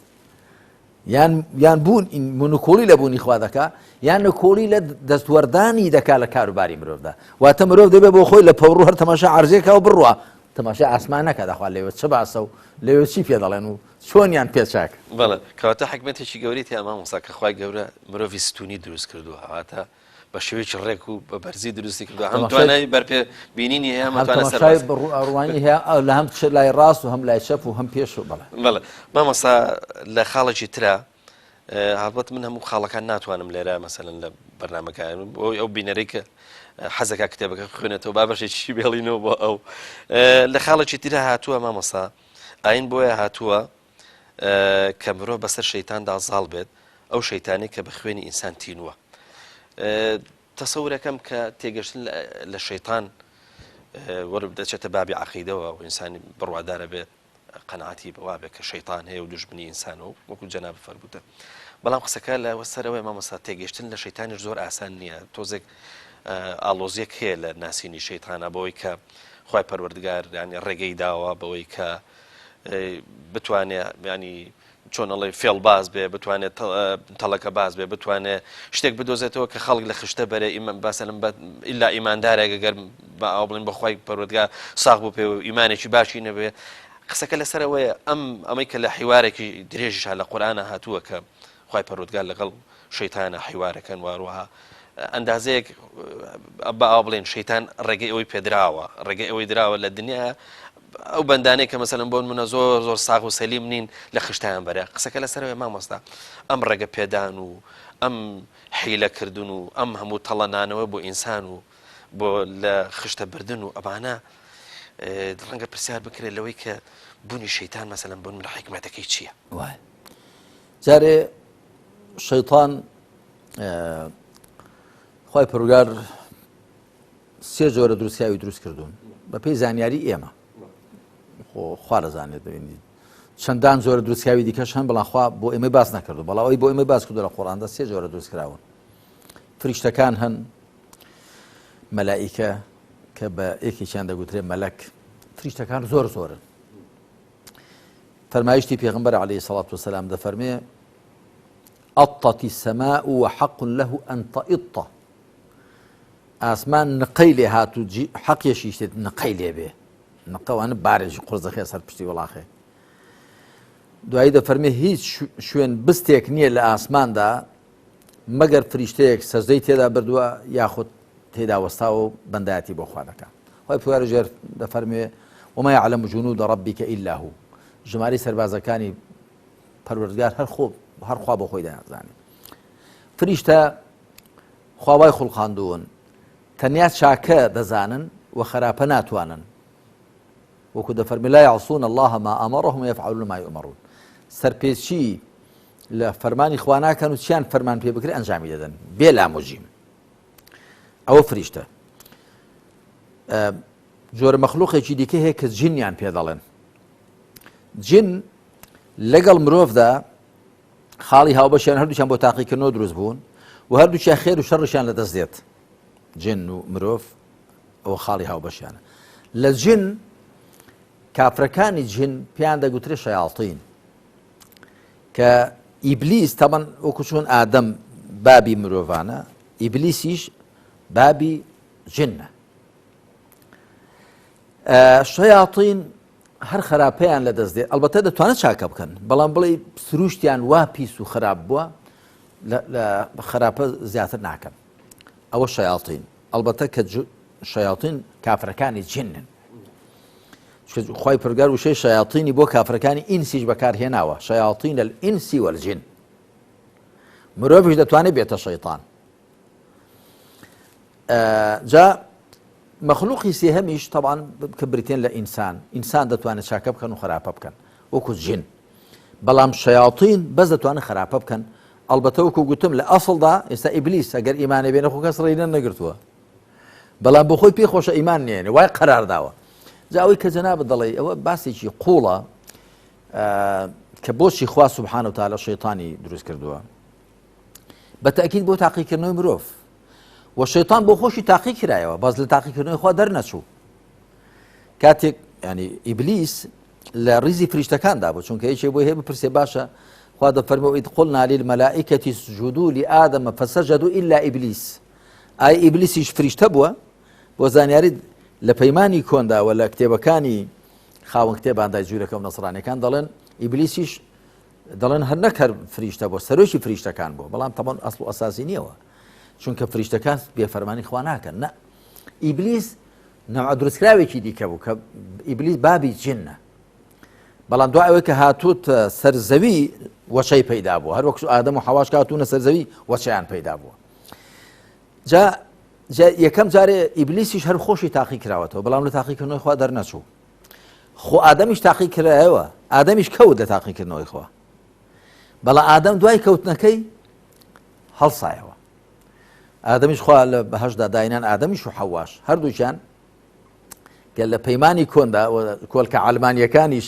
یان یان بوون منکۆڵی لە بوونی خوا دەکا یان نکۆڵی لە دەستوەردانی دەکا لە کاروباری مرۆڤدا واتە مرۆڤ دەبێ بۆ خۆی لە پەوڕوو هەر تەماشا عرزێکا و بڕوا تەماشای ئاسمان نەکا دەخوا لەوێ چ باسە و لەوێ چی پێ دەڵێن و چۆنیان پێ چاک. بەڵێ کەواتە حیکمەتێکی گەورەی تیا مامۆستا کە خوای گەورە مرۆڤی ستونی دروست کردووە واتە بە شێوەیەکی ڕێک و بە بەرزی دروستی کردووە هەم توانای بەرپێ بینینی هەیە هەم توانای سەرباز ڕوانی هەیە لە هەم چ لای ڕاست و هەم لای چەپ و هەم پێش و بەڵێ. بەڵێ مامۆستا لە خاڵێکی ترا هەڵبەت من هەموو خاڵەکان ناتوانم لێرە مەسەلەن لە بەرنامەکە بۆی ئەو بینەرەی کە حەزەکە کتێبەکە بخوێنێتەوە با بەشێکی بێڵینەوە بۆ ئەو لە خاڵێکی ترا هاتووە مامۆستا ئاین بۆیە هاتووە کە مرۆڤ بەسەر شەیتاندا زاڵ بێت ئەو شەیتانەی کە بە خوێنی ئینسان تینووە تەسەورەکەم کە تێگەشتن لە شەیتان وەرب دەچێتە بابی عقیدەوە و ئینسانی بڕوادارە بێت قەناعەتی بەوە بێت کە شەیتان هەیە و دوژمنی ئینسانە و وەکو جەنابت فەرمووتە بەڵام قسەکە لە سەرەوەی مامۆستا تێگەشتن لە شەیتانیش زۆر ئاسان نییە تۆزێک ئاڵۆزیەک هەیە لە ناسینی شەیتانە بەوەی کە خوای پەروەردگار ینی ڕێگەی داوە بەوەی کە بتوانێ ینی چۆن ئەڵێ فێڵباز بێ بتوانێت تەڵەکە باز بێ بتوانێت شتێک بدۆزێتەوە کە خەڵک لە خشتە بەرێ باسەلم بە ئیلا ئیماندارێک گەر بە ئاو بڵین بەخوای پەروەردگار ساغ بوو پێ و ئیمانێکی باشی نەبێ قسەکە لەسەرەوەیە ئەم ئەمەی کە لە حیوارێکی درێژیشا لە قورئانا هاتووە کە خوای پەروەردگار لەگەڵ شەیتانە حیوارەکەن واروەها ئەندازەیەک بە ئاوا بڵێن شەیتان ڕێگەی ئەوەی پێدراوە ڕێگەی ئەوەی دراوە لە دنیا ئەو بەندانەی کە مەسەلەن بۆن منە زۆر زۆر ساغ و سەلیم نین لە خشتیان بەرە قسەکە لەسەرەوەی مامۆستا ئەم ڕێگە پێدان و ئەم حیلەکردن و ئەم هەموو تەڵەنانەوە بۆ ئینسان و بۆ لە خشتە بردن و ئەمانە ڕەنگە پرسیار بکرێت لەوەی کە بوونی شەیتان مەسەلەن بۆن من حیکمەتەکەی چییە؟ وایە جارێ شەیتان خوای پەروەردگار سێ جۆرە دروستکراوی دروست کردوون بە پێی زانیاری ئێمە خوا دەزانێت دەبینیت چەندان جۆرە دروستکراوی دیکەش هەن بەڵام خوا بۆ ئێمە باس نەکردو بەڵام ئەوی بۆ ئێمە باس کردو لە قۆڕاندا سێ جۆرە دروستکراون فریشتەکان هەن مەلائیکە کە بە یەکێکیان دەگوترێ مەلەک فریشتەکان زۆر زۆرن فەرمایشتی پێغمبەر عليه سڵات وسلام دەفەرمێ أطت السماء وحق له أن تئط ئاسمان نقەی لێ هات و حەقیشی شتێت نقەی لێ بێ نقەوانە بارێکی قورس دەخێ سەر پشتی وڵاخێ دوایی دەفەرمێ هیچ شوێن بستێک نییە لە ئاسماندا مەگەر فریشتەیەک سەجدەی تێدا بردووە یاخود تێدا وەستاوە و بەندایەتی بۆ خوا دەکا خۆی پوارە ژێر دەفەرموێ وما يعلم جنود ربك إلا هو ژمارەی سەربازەکانی پەروەردگار هەر خۆ هەر خوا بۆ خۆی دەزانێت فریشتە خوا وای خوڵقاندوون تەنیا چاکە دەزانن و خراپە ناتوانن وەکو دەفەرمی لا يعصون الله ما أمرهم ويفعلون ما يؤمرون سەرپێچی لە فەرمانی خوا ناکەن و چیان فەرمان پێ بکرێ ئەنجامی دەدەن بێ لاموجیم ئەوە فریشتە جۆرە مەخلوقێکی دیکە هەیە کە جنیان پێ دەڵێن جن لەگەڵ مرۆڤدا خاڵی هاوبەشیان هەردووکیان بۆ تاقیکردنەوە دروست بوون و هەردووکیان خێر و شەڕشیان لەدەست دێت جن و مرۆڤ ئەوە خاڵی هاوبەشیانە لە جن کافرەکانی جن پێیان دەگوترێ شەیاڵتین کە ئیبلیس تەبەن وەکو چۆن ئادەم بابی مرۆڤانە ئیبلیسیش بابی جنە شەیاطین هەر خراپەیان لە دەست دێت ئەلبەتە دەتوانن چاکە بکەن بەڵام بڵێ سروشتیان وا پیس و خراپ بووە لە خراپە زیاتر ناکەن ئەوە شەیاطین ئەلبەتە کە شەیاطین کافرەکانی جنن خوای پەروەردگار وشەی شەیاطینی بۆ کافرەکانی ئینسیش بەکارهێناوە شەیاطین الئینسی والجن. مرۆڤیش دەتوانێت بێتە شەیتان. جا مەخلوقی سێهەمیش تەبان کە بریتێن لە ئینسان، ئینسان دەتوانێت چاکە بکەن و خراپە بکەن وەکو جن، بەڵام شەیاطین بەس دەتوانن خراپە بکەن. ئەڵبەتە وەکو گوتم لە ئەسڵدا ئێستا ئیبلیس ئەگەر ئیمانێ بێنە خۆ کەس ڕێی نەگرتووە، بەڵام بۆ خۆی پێ خۆشە ئیمان نێنێ وای قەرار داوە. جا ئەوەی کە جەنابت دەڵێی ئەوە باسێکی قوڵە کە بۆچی خوا سبحانە وتعالی شەیتانی دروست کردووە. بە تەئکید بۆ تاقیکردنەوەی مرۆڤ و شەیتان بۆ خۆشی تاقی کرایەوە بەس لە تاقیکردنەوەی خوا دەرنەچوو. کاتێک ینی ئیبلیس لە ڕیزی فریشتەکاندا بوو، چونکە یەکێ بۆی هەیە بپرسێ باشە خوا دەفەرمێ وإذ قلنا للملائكة اسجدوا لآدم فسجدوا إلا إبليس. ئای ئیبلیسیش فریشتە بووە؟ بۆ زانیاری لە پەیمانی کۆندا و لە کتێبەکانی خاوەن کتێباندا جوولەکە و نەسرانیەکان دەڵێن ئیبلیسیش دەڵێن هەر نەک هەر فریشتە بۆ سەرۆکی فریشتەکان بوو، بەڵام تەبەن ئەسڵ و ئەساسی نییەوە، چونکە فریشتەکان بێفەرمانی خوا ناکەن. نە ئیبلیس نەوع دروستکراوێکی دیکە بوو کە ئیبلیس بابی جنە، بەڵام دوای ئەوەی کە هاتووت سەر زەوی وەچەی پەیدا بوو، هەر وەک ئادەم و حەواش کاتوونە سەر زەوی وەچەیان پەیدا بووە. جا یەکەم جارێ ئیبلیسیش هەر خۆشی تاقی کراوەتەوە، بەڵام لە تاقیکردنەوەی خوا دەرنەچوو. خۆ ئادەمیش تاقی کرایەوە، ئادەمیش کەوت لە تاقیکردنەوەی خوا، بەڵام ئادەم دوای کەوتنەکەی هەڵسایەوە. ئادەمیش خوا لە بەهەشتدا داینان، ئادەمیش و حەواش هەردووکیان کە لە پەیمانی کۆندا کۆلکە عالمانیەکانیش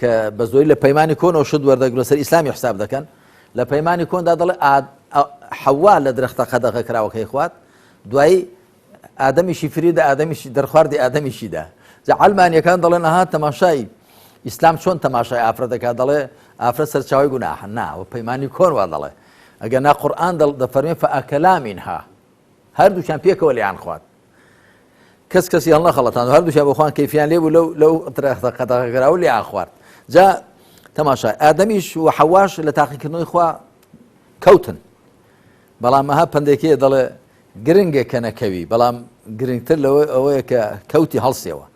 کە بە زۆری لە پەیمانی کۆنەوە شت وەردەگرن سەر ئیسلامی حساب دەکەن، لە پەیمانی کۆندا دەڵێ حەوا لە درەختە قەدەغە کراوەکەی خوارد، دوایی ئادەمیشی فریدا، ئادەمیشی دەرخواردی ئادەمیشیدا. جا عەلمانیەکان دەڵێن ئەها تەماشای ئیسلام چۆن تەماشای ئافرەت دەکات، دەڵێ ئافرەت سەرچاوی گوناحە. نا، و پەیمانی کۆن وا دەڵێ. ئەگەر نا قورئان دەفەرمێ فەئەکەلا مینها، هەردووکیان پێکەوە لێیان خوارد، کەس کەسی هەڵنەخەڵەتان، هەردووکیان بۆ خوان کەیفیان لێ بوو لەو درەختە قەدەغەکراو لێیان خوارد. جا تەماشای ئادەمیش و حەواش لە تاقیکردنەوەی خوا کەوتن، بەڵام ئەها پەندێکەیە دەڵێ گرنگە کە نەکەوی، بەڵام گرنگتر لەوە ئەوەیە کە کەوتی هەڵسیەوە.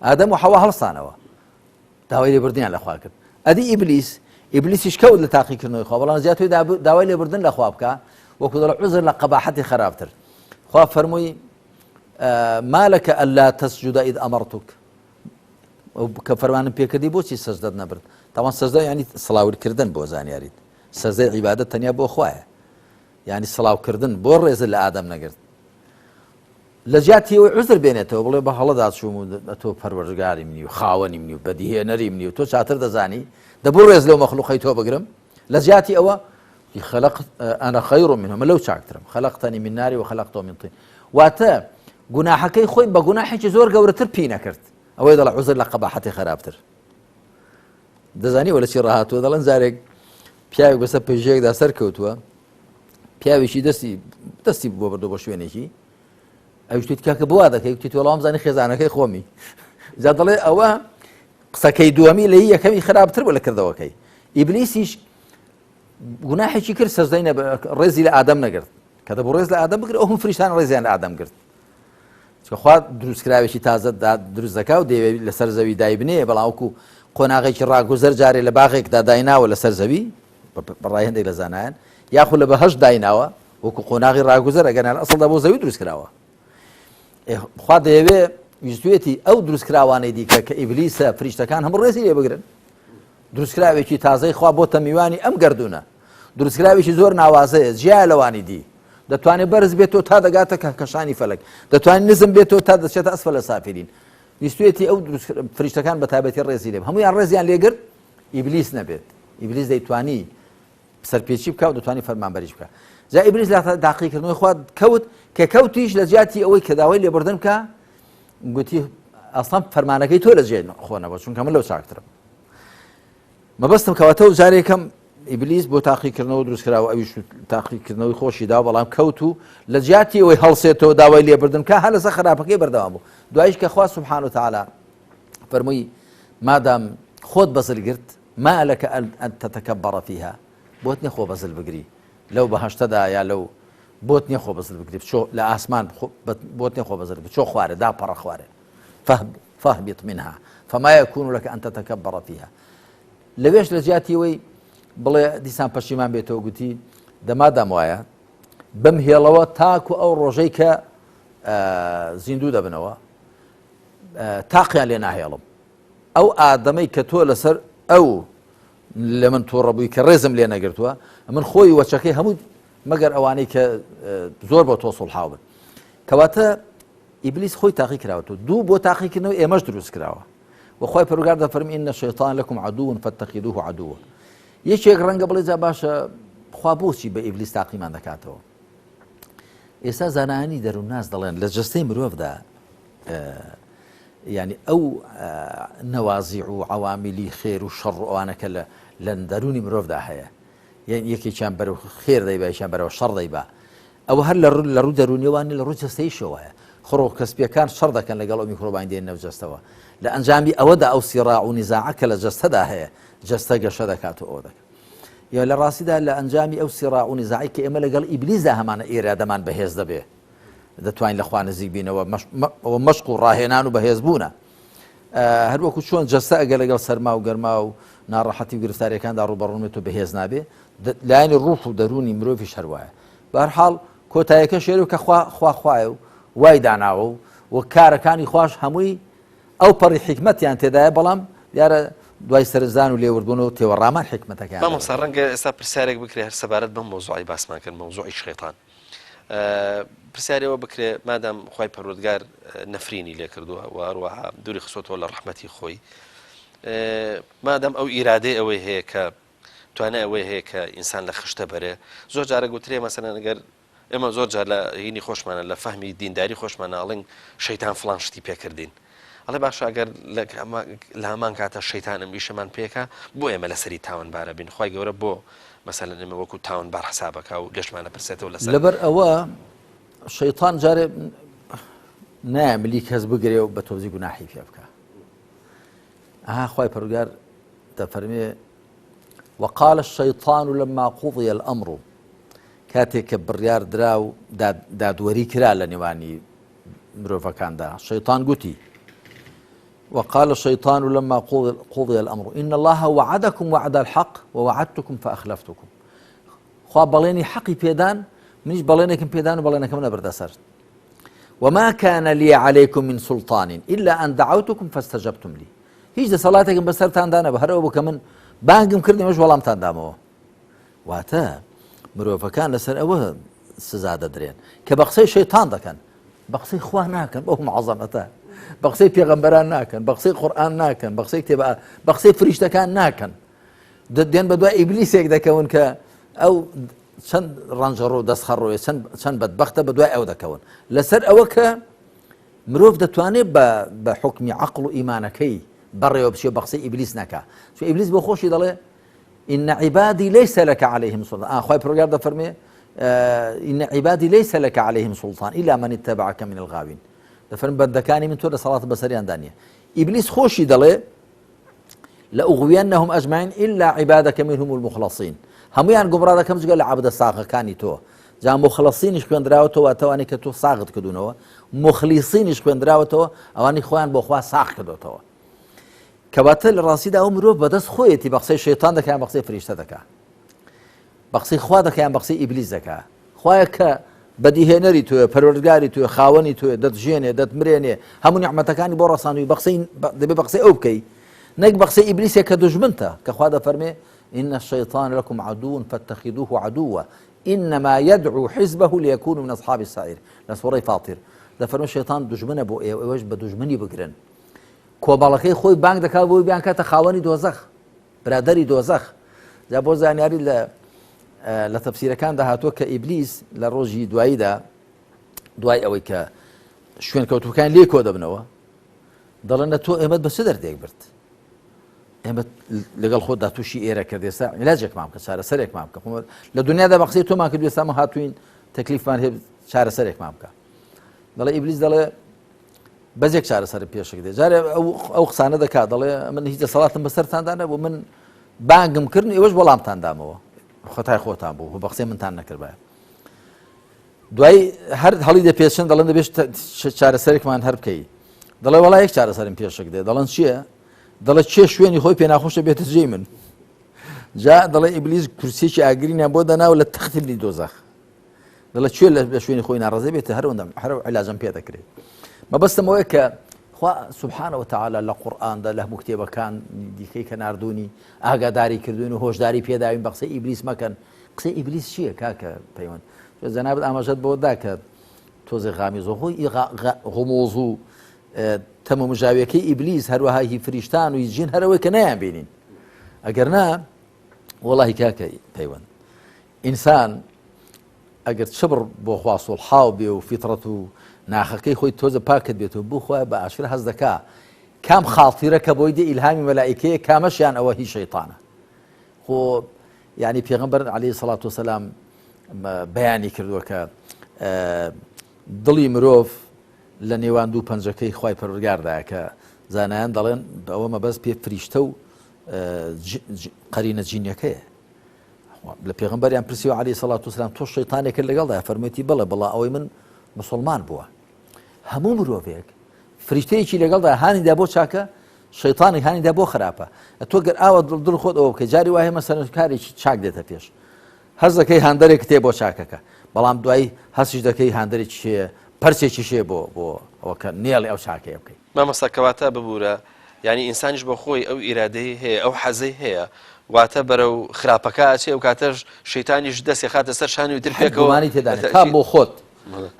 ئادەم و حەوا هەڵسانەوە، داوای لێبوردنیان لە خوا کرد. ئەدی ئیبلیس، ئیبلیسیش کەوت لە تاقیکردنەوەی خوا، بەڵام زیاتر داوای لێبوردن لە خوا بکە، وەکو دەڵێ عوزر لە قەباحەتی خراپتر. خوا فەرمووی ما لك ألا تسجد إذ أمرتك، کە فەرمانم پێکردی بۆچی سەجدەت نەبرد؟ تاوان سەجدە یعنی سڵاورکردن بۆ زانیاریت، سەجدەی عیبادەت تەنیا بۆ خوایە، یعنی سڵاوکردن بۆ ڕێزت لە ئادەم نەگرت. لە جیاتی ئەوەی عوزر بێنێتەوە بڵێ بە هەڵەدا چووم و تۆ پەروەردگاری منی و خاوەنی منی و بەدیهێنەری منی و تۆ چاتر دەزانی، دەبوو ڕێز لەو مەخلوقەی تۆ بگرم. لە جیاتی ئەوە خلق أنا خير منه، من لەو چاکترم، خلقتني من نار وخلقته من طين. واتە گوناحەکەی خۆی بە گوناحێکی زۆر گەورەتر پی نەکرد. ئەوەی دەڵێ عوزر لە قەباحەتی خراپتر. دەزانی وە لە چی ڕاهاتووە؟ دەڵێن جارێک پیاوێک بەسەر پێژەیەکدا سەر کەوتووە، پیاوێکی دەستی بۆ بردو بۆ شوێنێکی، ئەویش توت کاکە بۆ وا دەکەی؟ وتی تۆ وەڵام زانی خێزانەکەی خۆمی. جا دەڵێ ئەوە قسەکەی دووەمی لە یەکەمی خراپتر بوو لە کردەوەکەی. ئیبلیسیش گوناحێکی کرد، سەجدەی ڕێزی لە ئادەم نەگرت، کە دەبوو ڕێز لە ئادەم بگرێت، ئەو هەموو فریشتان ڕێزیان لە ئادەم گرت. چونکە خوا دروستکراوێکی تازە دروست دەکا و دەیەوێت لەسەر زەوی دایبنێ، بەڵام وەکو قۆناغێکی ڕاگوزەر جارێ لە باغێکدا دایناوە لەسەر زەوی، بەڕای هەندێک لە زانایان، یاخود لە بەهەشت دایناوە وەکو قۆناغی ڕاگوزەر، ئەگەر نا لە ئەسڵدا بۆ زەوی دروست کراوە. خوا دەیەوێ ویستوێتی ئەو دروستکراوانەی دیکە کە ئیبلیسە فریشتەکان هەموو ڕێزی لێ بگرن. دروستکراوێکی تازەی خوا بۆتە میوانی ئەم گەردوونە، دروستکراوێکی زۆر ناوازەیە، جیایە لەوانی دی، دەتوانێت بەرز بێتەوە تا دەگاتە کەهکەشانی فەلەک، دەتوانێت نزم بێتەوە تا دەچێتە ئەسفەلە سافلین. ویستوێتی ئەو فریشتەکان بە تایبەتی ڕێزی لێ هەمویان ڕێزیان لێگرت، ئیبلیس نەبێت. ئیبلیس دەیتوانی سەرپێچی بکە و دەتوانی فەرمانبەریش بکە. جا ئیبلیس لە تاقیکردنەوەی خوا کەوت، کە کەوتیش لە جیاتی ئەوەی کە داوای لێبوردن بکە، گوتی ئەسڵەن فەرمانەکەی تۆ لە جێ خۆنەوە، چونکە من لەو چاکترم. مەبەستم کەواتە و جارێکم ئیبلیس بۆ تاقیکردنەوە دروستکراوە، ئەویش تاقیکردنەوەی خۆشی دا، بەڵام کەوت و لە جیاتی ئەوەی هەڵسێتەوە داوای لێبردن بکە، هەر لەسەر خراپەکەی بەردەوام بوو. دوایش کە خوا سبحانه وتعالی فەرمووی مادام خۆت بەزل گرت، ما لك أن تتكبر فيها، بۆت نییە خۆ بەزل بگری لەو بەهەشتەدا، یا لەو بۆت نییە خۆ بەزل بگری، بچۆ لە ئاسمان، بۆت نییە خۆ بەزل بچۆ خوارێ، داپەڕە خوارێ، فاهبط منها فما يكون لك أن تتكبر فيها. لەوێش لە جیاتی ئەوەی بڵێ دیسان پەشیمان بێتەوە، گوتی دەمادام وایە بم هێڵەوە تاکو ئەو ڕۆژەی کە زیندوو دەبنەوە تاقیان لێ ناهێڵم ئەو ئادەمەی کە تۆ لەسەر ئەو لە من تووڕە بووی کە ڕێزم لێ نەگرتووە من خۆی وەچەکەی هەموو مەگەر ئەوانەی کە زۆر بۆ تۆ سوڵحاو بن کەواتە ئیبلیس خۆی تاقی کراوەتەوە دوو بۆ تاقیکردنەوە ئێمەش دروست کراوە وخوای پەروگار دەفەرمی إن الشیطان لکم عدو فاتخذوه عدوا یەکێک ڕەنگە بڵێ جا باشە خوا بۆچی بە ئیبلیس تاقیمان دەکاتەوە ئێستا زانایانی دەروونناس دەڵێن لە جەستەی مرۆڤدا ینی ئەو نەوازی و عوامیلی خێر و شەڕ و ئەوانە کە لە لە دەروونی مرۆڤدا هەیە یەکێکیان بەرەو خێر دەیبا یەکیان بەرەو شەڕ دەیبا ئەوە هەر لە ڕوو دەروونیەوە نیە لە ڕووی جەستەییشەوە هەیە. خڕۆکە سپیەکان شەڕ دەکەن لەگەڵ ئەو میکرۆبانی دێنە نێو جەستەوە. لە ئەنجامی ئەوەدا ئەو سیڕاع و نیزاعە کە لە جەستەدا هەیە، جەستە گەشە دەکات و ئەوە دەکات. یا لە ڕاستیدا لە ئەنجامی ئەو سیڕاع و نیزاعەی کە ئێمە لەگەڵ ئیبلیسدا هەمانە ئیرادەمان بەهێز دەبێ. دەتوانین لە خوا نزیک بینەوە، ئەوە مەشق و ڕاهێنان و بەهێزبوونە. هەروەکو چۆن جەستە ئەگەر لەگەڵ سەرما و گەرما و ناڕەحەتی و گرفتاریەکاندا ڕووبەڕوو نەبێت بەهێز نابێ، لایەنی ڕوح و دەروونی مرۆڤیش هەروایە. بەهەرحاڵ کۆتایەکە شێرو کە خوا خوا خوایە و وای داناوە و و کارەکانی خواش هەمووی ئەو پەڕی حیکمەتیان تێدایە بەڵام دیارە دوای سەرنجدان و لێوردبوون و تێوەڕامان حیکمەتەکەیان مامۆستا ڕەنگە ئێستا پرسیارێک بکرێ هەر سەبارەت بەم مەوزوعی باسمان کرد مەوزوعی شەیتان پرسیارەوە بکرێ مادام خوای پەروەردگار نەفرینی لێ کردووە و هەروەها دووری خستۆتەوە لە ڕەحمەتی خۆی مادام ئەو ئیرادەی ئەوەی هەیە کە توانای ئەوەی هەیە کە ئینسان لە خشتە بەرێ زۆر جارە گوترێ مەسەلەن ئەگەر ئێمە زۆر جار لە هینی خۆشمانە لە فەهمی دینداری خۆشمانە ئەڵێن شەیتان فڵان شتی پێکردین ئەڵێ باشە ئەگەر لە هەمان کاتە شەیتان ئەم ئیشەمان پێکا بۆ ئێمە لەسەری تاوانبارە بین خوای گەورە بۆ مەسەلەن ئێمە وەکو تاوانبار حسابەکە و لێشمانە پرسێتەوە لەسەر لەبەر ئەوە شەیتان جارێ نایە ملی کەس بگرێ و بە تۆزی گوناحی پێ بکە ئەها خوای پەروگار دەفەرمێ وقال الشیطان لما قضی الامر کاتێک کە بڕیار درا و دادوەری کرا لە نێوانی مرۆڤەکاندا شەیطان گوتی وقال الشيطان لما قضي الأمر إن الله وعدكم وعد الحق ووعدتكم فأخلفتكم خوا بەڵێنی حەقی پێدان منیش بەڵێنێکم پێدان و بەڵێنەکەم نەبردە سەر وما كان لي عليكم من سلطان إلا أن دعوتكم فاستجبتم لي هیچ دەسەڵاتێکم بەسەرتاندا نەبوو هەر ئەوە بوو کە من بانگم کردن ئێوەش وەڵامتان دامەوە واتە مرۆڤەکان لەسەر ئەوە سزا دەدرێن کە بە قسەی شەیتان دەکەن بە قسەی خوا ناکەن بەو معەزەمەتە بە قسەی پێغەمبەران ناکەن بە قسەی قورئان ناکەن بە قسەی کتێب بە قسەی فریشتەکان ناکەن دێن بە دوای ئیبلیسێک دەکەون کە ئەو چەند ڕەنجەڕۆ دەستخەڕۆیە چەند چەند بەدبەختە بە دوای ئەو دەکەون لەسەر ئەوە کە مرۆڤ دەتوانێت بە بە حوکمی عەقڵ و ئیمانەکەی بەڕێوە بچێ بە قسەی ئیبلیس نەکا چون ئیبلیس بۆ خۆشی دەڵێ إن عبادي ليس لك عليهم سلطان آه خوای پەروەردگار دەفەرمێ إن عبادي ليس لك عليهم سلطان إلا من اتبعك من الغاوين دەفەرم بەندەکانی من تۆ دەسەڵات بەسەریاندا نییە ئیبلیس خۆشی دەڵێ لأغوینهم اجمعین الا عبادک منهم المخلصین هەموویان گومڕا دەکەم جگە لە عەبدە ساغەکانی تۆ جا مخلصینیش خوێندراوەتەوە واتە ئەوانەی کە تۆ ساغت کردوونەوە مخلیصینیش خوێندراوەتەوە ئەوانەی خۆیان بۆ خوا ساغ کردوتەوە کەواتە لە ڕاستیدا ئەو مرۆڤ بەدەست خۆیەتی بە قسەی شەیتان دەکا یان بە قسەی فریشتە دەکا بە قسەی خوا دەکا یان بە قسەی ئیبلیس دەکا خوایە کە بەدیهێنەری تۆیە پەروەردگاری تۆیە خاوەنی تۆیە دەتژێنێ دەتمرێنێ هەموو نیعمەتەکانی بۆ ڕەساندووی بە قسەی دەبێ بە قسەی ئەو بکەی نەک بە قسەی ئیبلیسێک کە دوژمنتە کە خوا دەفەرمێ إن الشيطان لكم عدو فاتخذوه عدوا إنما يدعو حزبه ليكونوا من أصحاب السعير لە سوڕەی فاطر دەفەرمێ شەیطان دوژمنە بۆ ئێوە ئێوەش بە دوژمنی بگرن کۆمەڵەکەی خۆی بانگ دەکات بۆی بیانکاتە خاوەنی دۆزەخ برادەری دۆزەخ جا بۆ زانیاری لە لە تەفسیرەکاندا هاتووە کە ئیبلیس لە ڕۆژی دواییدا دوای ئەوەی کە شوێن کەوتوەکان لێ کۆ دەبنەوە دەڵێن تۆ ئێمەت بە چ دەردێک برد ئێمە لەگەڵ خۆدا تووشی ئێرە کرد ئێستا علاجێکمان بکە چارەسەرێکمان بکە لە دنیادا بە قسەی تۆمان کرد ئێستا هاتوین تەکلیفمان هەیە چارەسەرێکمان بکە دەڵێ ئیبلیس دەڵێ بەس یەک چارەسەرم پێشک دێ جارێ ئەو قسانە دەکات دەڵێ من هیچ دەسەڵاتم بەسەرتاندا نەبوو من بانگم کردن ئێوەش وەڵامتان دامەوە خەتای خۆتان بوو بە قسەی منتان نەکردبایە دوای هەر هەڵی دەپێچن دەڵێن دەبێت چارەسەرێکمان هەر بکەی دەڵێ وڵا یەک چارەسەرم پێشک دێ دەڵێن چییە دەڵێ چێ شوێنی خۆی پێناخۆشە بێتە جێی من. جا دەڵێ ئیبلیس کورسیەکی ئاگرینیان بۆ دەناو لە تەختی بنی دۆزەخ دەڵێ کوێ لە شوێنی خۆی ناڕازی بێت هەروەندەم هەر علاجم پێ دەکرێت مەبەستم ئەوەیە کە خوا سبحانە وتعالی لە قورئاندا لە هەموو کتێبەکان دیکەی کە ناردوونی ئاگاداری کردوون و هۆشداری پێداوین بە قسەی ئیبلیس مەکەن قسەی ئیبلیس چییە کاکە پەیوەند جەنابت ئاماژەت بۆ دا کە تۆزێ غامیز و خۆی غموز و تەمەمژاویەکەی ئیبلیس هەروەها هی فریشتان و جین هەرەوەی کە نایان بینین ئەگەر نا وەڵی کاکە پەیوەند ئینسان ئەگەر چ بڕ بۆ خوا سوڵحاو بێ و فیتڕەت و ناخەکەی خۆی تۆزە پاکت بێت و بۆ خوای بە ئاشکرا هەست دەکا کام خاتیرە کە بۆی دێ ئیلهامی مەلائیکەیە کامەشیان ئەوە هی شەیتانە خۆ یعنی پێغەمبەر عەلەیهی سەڵات وسەلام بەیانی کردووە کە دڵی مرۆڤ لە نێوان دوو پەنجەکەی خوای پەروەردگاردایە کە زانایان دەڵێن ئەوە مەبەست پێ فریشتە و قەرینە جینیەکەیە لە پێغەمبەریان پرسیوە عەلەیهی سەڵات وسلام تۆ شەیتانێکت لەگەڵدا فەرموویەتی بەڵێ بەڵا ئەوەی من مسلمان بووە هەموو مرۆڤێک فریشتەیەکی لەگەڵدا هانیدا بۆ چاکە شەیتانی هانیدا بۆ خراپە تۆ گەر ئاوە دڵ خۆت ئەوە بکە جاری وایە مەسەلەن کارێکی چاک دێتە پێش هەز دەکەی هاندەرێک تێ بۆ چاکەکە بەڵام دوایی هەستیش دەکەی هاندەرێکی شێ پرسێکی شێ بۆ بۆ ئەوە کە نێڵی ئەو چاکەیە بکەیت مامۆستا کەواتە ببورە یانی ئینسانیش بۆ خۆی ئەو ئیرادەی هەیە ئەو حەزەی هەیە واتە بەرەو خراپەکە ئەچێ ئەو کاتەش شەیتانیش دەستی خاتە سەر شانی و تر پێکەوە گومانی تێدا نییە. تا بۆ خۆت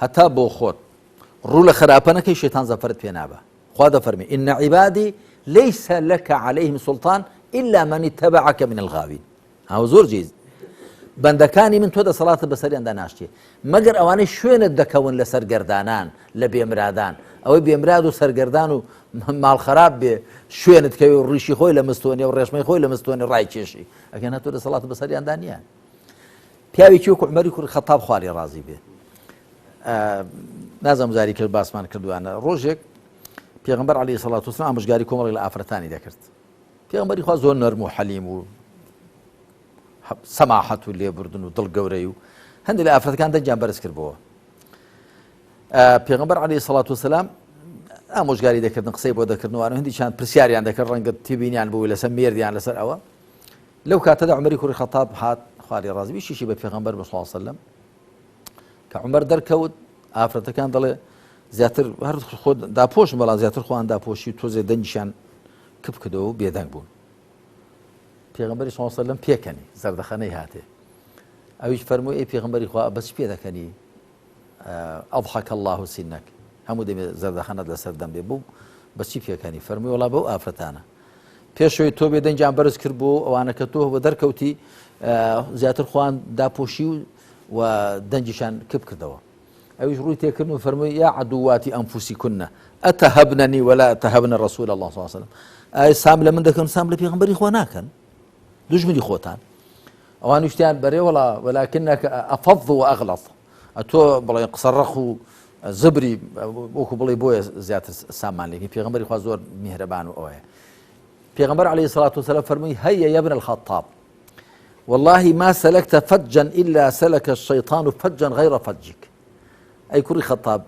هەتا بۆ خۆت ڕوو لە خراپە نەکەی شەیتان زەفەرت پێ نابا خوا دەفەرمی إن عبادی ليس لك عليهم سلطان إلا من اتبعك من الغاوين ئەوە زۆر جێی بەندەکانی من تۆ دەسەڵاتت بەسەریاندا ناشتێ مەگەر ئەوانەی شوێنت دەکەون لە سەرگەردانان لە بێمرادان ئەوەی بێمراد و سەرگەردان و ماڵ خراپ بێ شوێنت کەوی و ڕیشی خۆی لە مستۆنی و ڕێشمەی خۆی لە مستۆنی ڕای کێشی ئەگەر تۆ دەسەڵات بەسەریاندا نییە پیاوێکی وەکو عومەری کوڕی خەتاب خواری ڕازی بێ نازم زاری کرد باسمان کردوانە ڕۆژێک پێغمبەر علی سەڵات وسلام ئامۆژگاری کۆمەڵێک لە ئافرەتانی دەکرد پێغەمبەری خوا زۆر نەرم و حەلیم و سەماحەت و لێبوردن و دڵ گەورەی و هەندێک لە ئافرەتەکان دەنگیان بەرز کردبەوە پێغەمبەر عەلەیهی سەڵات وسلام ئامۆژگاری دەکردن قسەی بۆ دەکردن و هەندێکیان پرسیاریان دەکرد ڕەنگە تێبینیان بوو لەسەر مێردیان لەسەر ئەوە لەو کاتەدا عمەری کوڕی خەتاب هات خواری ڕازی شیشی بە پێغەمبەر بە صلی سلم کە عمر دەرکەوت ئافرەتەکان دەڵێ زیاتر هەر خۆ داپۆشن بەڵام زیاتر خۆیان داپۆشی و تۆزێ دەنگیان کپ کردەوە و بێدەنگ بوون پێغمبەری صلی سلم پێکەنی زەردەخەنەی هاتێ ئەویش فەرمووی ئەی پێغمبەری خوا بەس پێ دەکەنی ئەضحك الله سنك هەموو دەمێ زەردەخەنەت لەسەر دەم بێ بوو بەچی پێکەنی فەرمووی وڵا بەو ئافرەتانە پێشەوەی تۆ بێ دەنگیان بەرز کرد بۆ ئەوانە کە تۆ بە دەرکەوتی زیاتر خوان داپۆشی و و دەنگیشان کپ کردەوە ئەویش ڕووی تێکردن و فەرمووی یا عدوواتی ئەنفوسیکن ئەتەهەبنەنی ولا تهبن رسول الله صلی الله علیه وسلم ئای سام لە من دەکەن سام لە پێغەمبەری خوا ناکەن دوژمنی خۆتان ئەوان وشتیان بەرێ وڵا ولكنك أفض وأغلظ ئەتۆ بڵێ قسە ڕەق و زبری وەکو بڵێ بۆیە زیاتر سامان لێکی پێغەمبەری خوا زۆر میهرەبان و ئەوەیە پێغەمبەر علیه الصلاة والسلام فەرمووی هەیە یا ابن الخطاب والله ما سلكت فجا إلا سلك الشيطان فجا غير فجك ئەی کوڕی خەتاب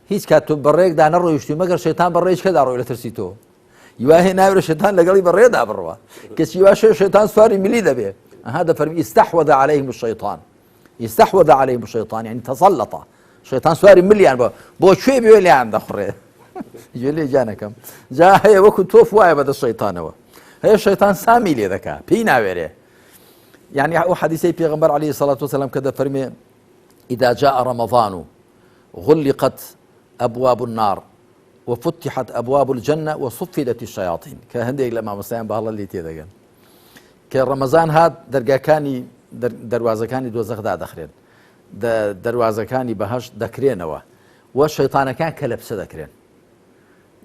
هیچ کات تۆ بەڕێکدا نەڕۆیشتوی مەگەر شەیتان بەڕێیشکەدا ڕۆی لە ترسی تۆ یوا هێ ناوێ شەیتان لەگەڵی بەڕێدا بڕوە کەچی وا شەیتان سواری ملی دەبێ ئەها دەفەرمی استحوذ عليهم الشيطان استحوذ عليهم الشيطان يعني تسلط شەیتان سواری ملیان بە بۆ کوێ بێ لیان دەخڕێ گوێ لێ گیانەکەم جا هەیە وەکو تۆف وایە بەدەست شەیتانەوە هەیە شەیتان سامی لێ دەکا پێی ناوێرێ یعنی ئەو حەدیسەی پێغەمبەر عەلەیهی سەڵات وسەلام کە دەفەرمێ إذا جاء رمضان غلقت أبواب النار وفتحت أبواب الجنة وصفدت الشياطين کە هەندێک لە مامۆستایان بە هەڵە لێی تێدەگەن کە ڕەمەزان هات دەرگاکانی دەروازەکانی دۆزەخ دادەخرێن دەروازەکانی بەهەشت دەکرێنەوە و شەیتانەکان کەلەپچە دەکرێن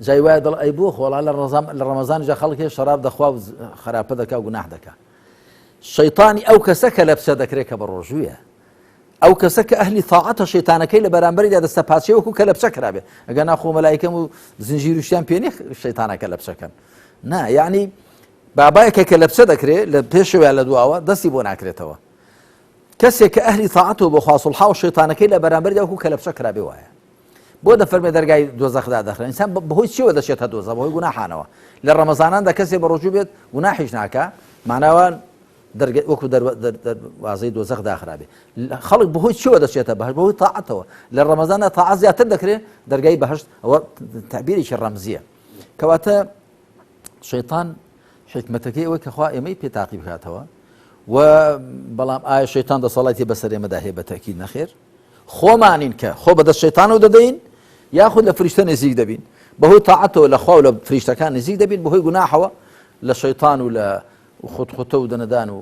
جای وایە دڵ ئەی بۆ خۆڵا لە ڕەزام لە ڕەمەزان جا خەڵک هەیە شەراب دەخوا و خراپە دەکا و گوناح دەکا شەیتانی ئەو کەسە کەلەپچە دەکرێت کە بە ڕۆژوویە ئەو کەسە کە ئەهلی تاعەتە شەیتانەکەی لە بەرامبەریدا دەستە پاچەی وەکو کەلەپچە کرابێ ئەگەر ناخۆ مەلایکەم و زنجیر و شتیان پێ نییە شەیتانە کەلەپچەکەن نا یعنی بابایەکە کەلەپچە دەکرێ لە پێشەوە لە دواوە دەستی بۆ ناکرێتەوە کەسێک کە ئەهلی تاعەتەوە بۆ خوا سوڵحا و شەیتانەکەی لە بەرامبەریدا وەکو کەلەپچە کرابێ وایە بۆ دەفەرمێ دەرگای دۆزەخ دادەخرێن ئینسان بەهۆی چیەوە دەچێتە دۆزە بەهۆی گوناحانەوە لە ڕەمەزاناندا کەسێ بە ڕۆژوو بێت گوناحیش ناکا ماناوە دەرگە وەکو دەروازەی دۆزەخ داخرابێ. خەڵک بەهۆی چیەوە دەچێتە بەهەشت؟ بەهۆی تاعەتەوە. لە ڕەمەزاندا تاعەت زیاتر دەکرێت، دەرگای بەهەشت ئەوە تەعبیرێکی ڕەمزییە. کەواتە شەیتان حیکمەتەکەی ئەوەی کە خوا ئێمەی پێ تاقی بکاتەوە و بەڵام ئایا شەیتان دەسەڵاتی بەسەر ئێمەدا هەیە؟ بە تەئکید نەخێر. خۆمانین کە خۆ بەدەست شەیتانەوە دەدەین یاخود لە فریشتە نزیک دەبین بەهۆی تاعەتەوە لە خوا و لە فریشتەکان نزیک دەبین بەهۆی گوناحەوە لە شەیتان و لە خوتخوتە و دەنەدان و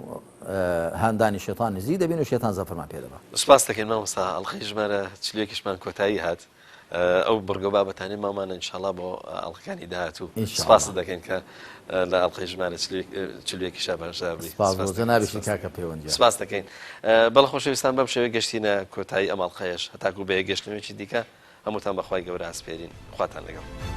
هاندانی شەیتان نزیک دەبین و شەیتان زەفەرمان پێ دەبا. سوپاست دەکەین مامۆستا ئەڵقەی ژمارە 41 یشمان کۆتایی هات. ئەو بڕگە و بابەتانەی مامانە ئینشاڵا بۆ ئەڵقەکانی داهاتوو. سپاست دەکەین کە لە ئەڵقەی ژمارە 41 یشا بەشدار بووی. سپاس بۆ جەنابیشی کاکە پەیوەند گیان. سپاست دەکەین. بەڵێ خۆشەویستان بەم شێوەیە گەشتینە کۆتایی ئەم ئەڵقەیەش. هەتاکوو بە یەکگەشتنەوەیەکی دیکە هەمووتان بە خوای گەورە ئەسپێرین. خواتان لەگەڵ.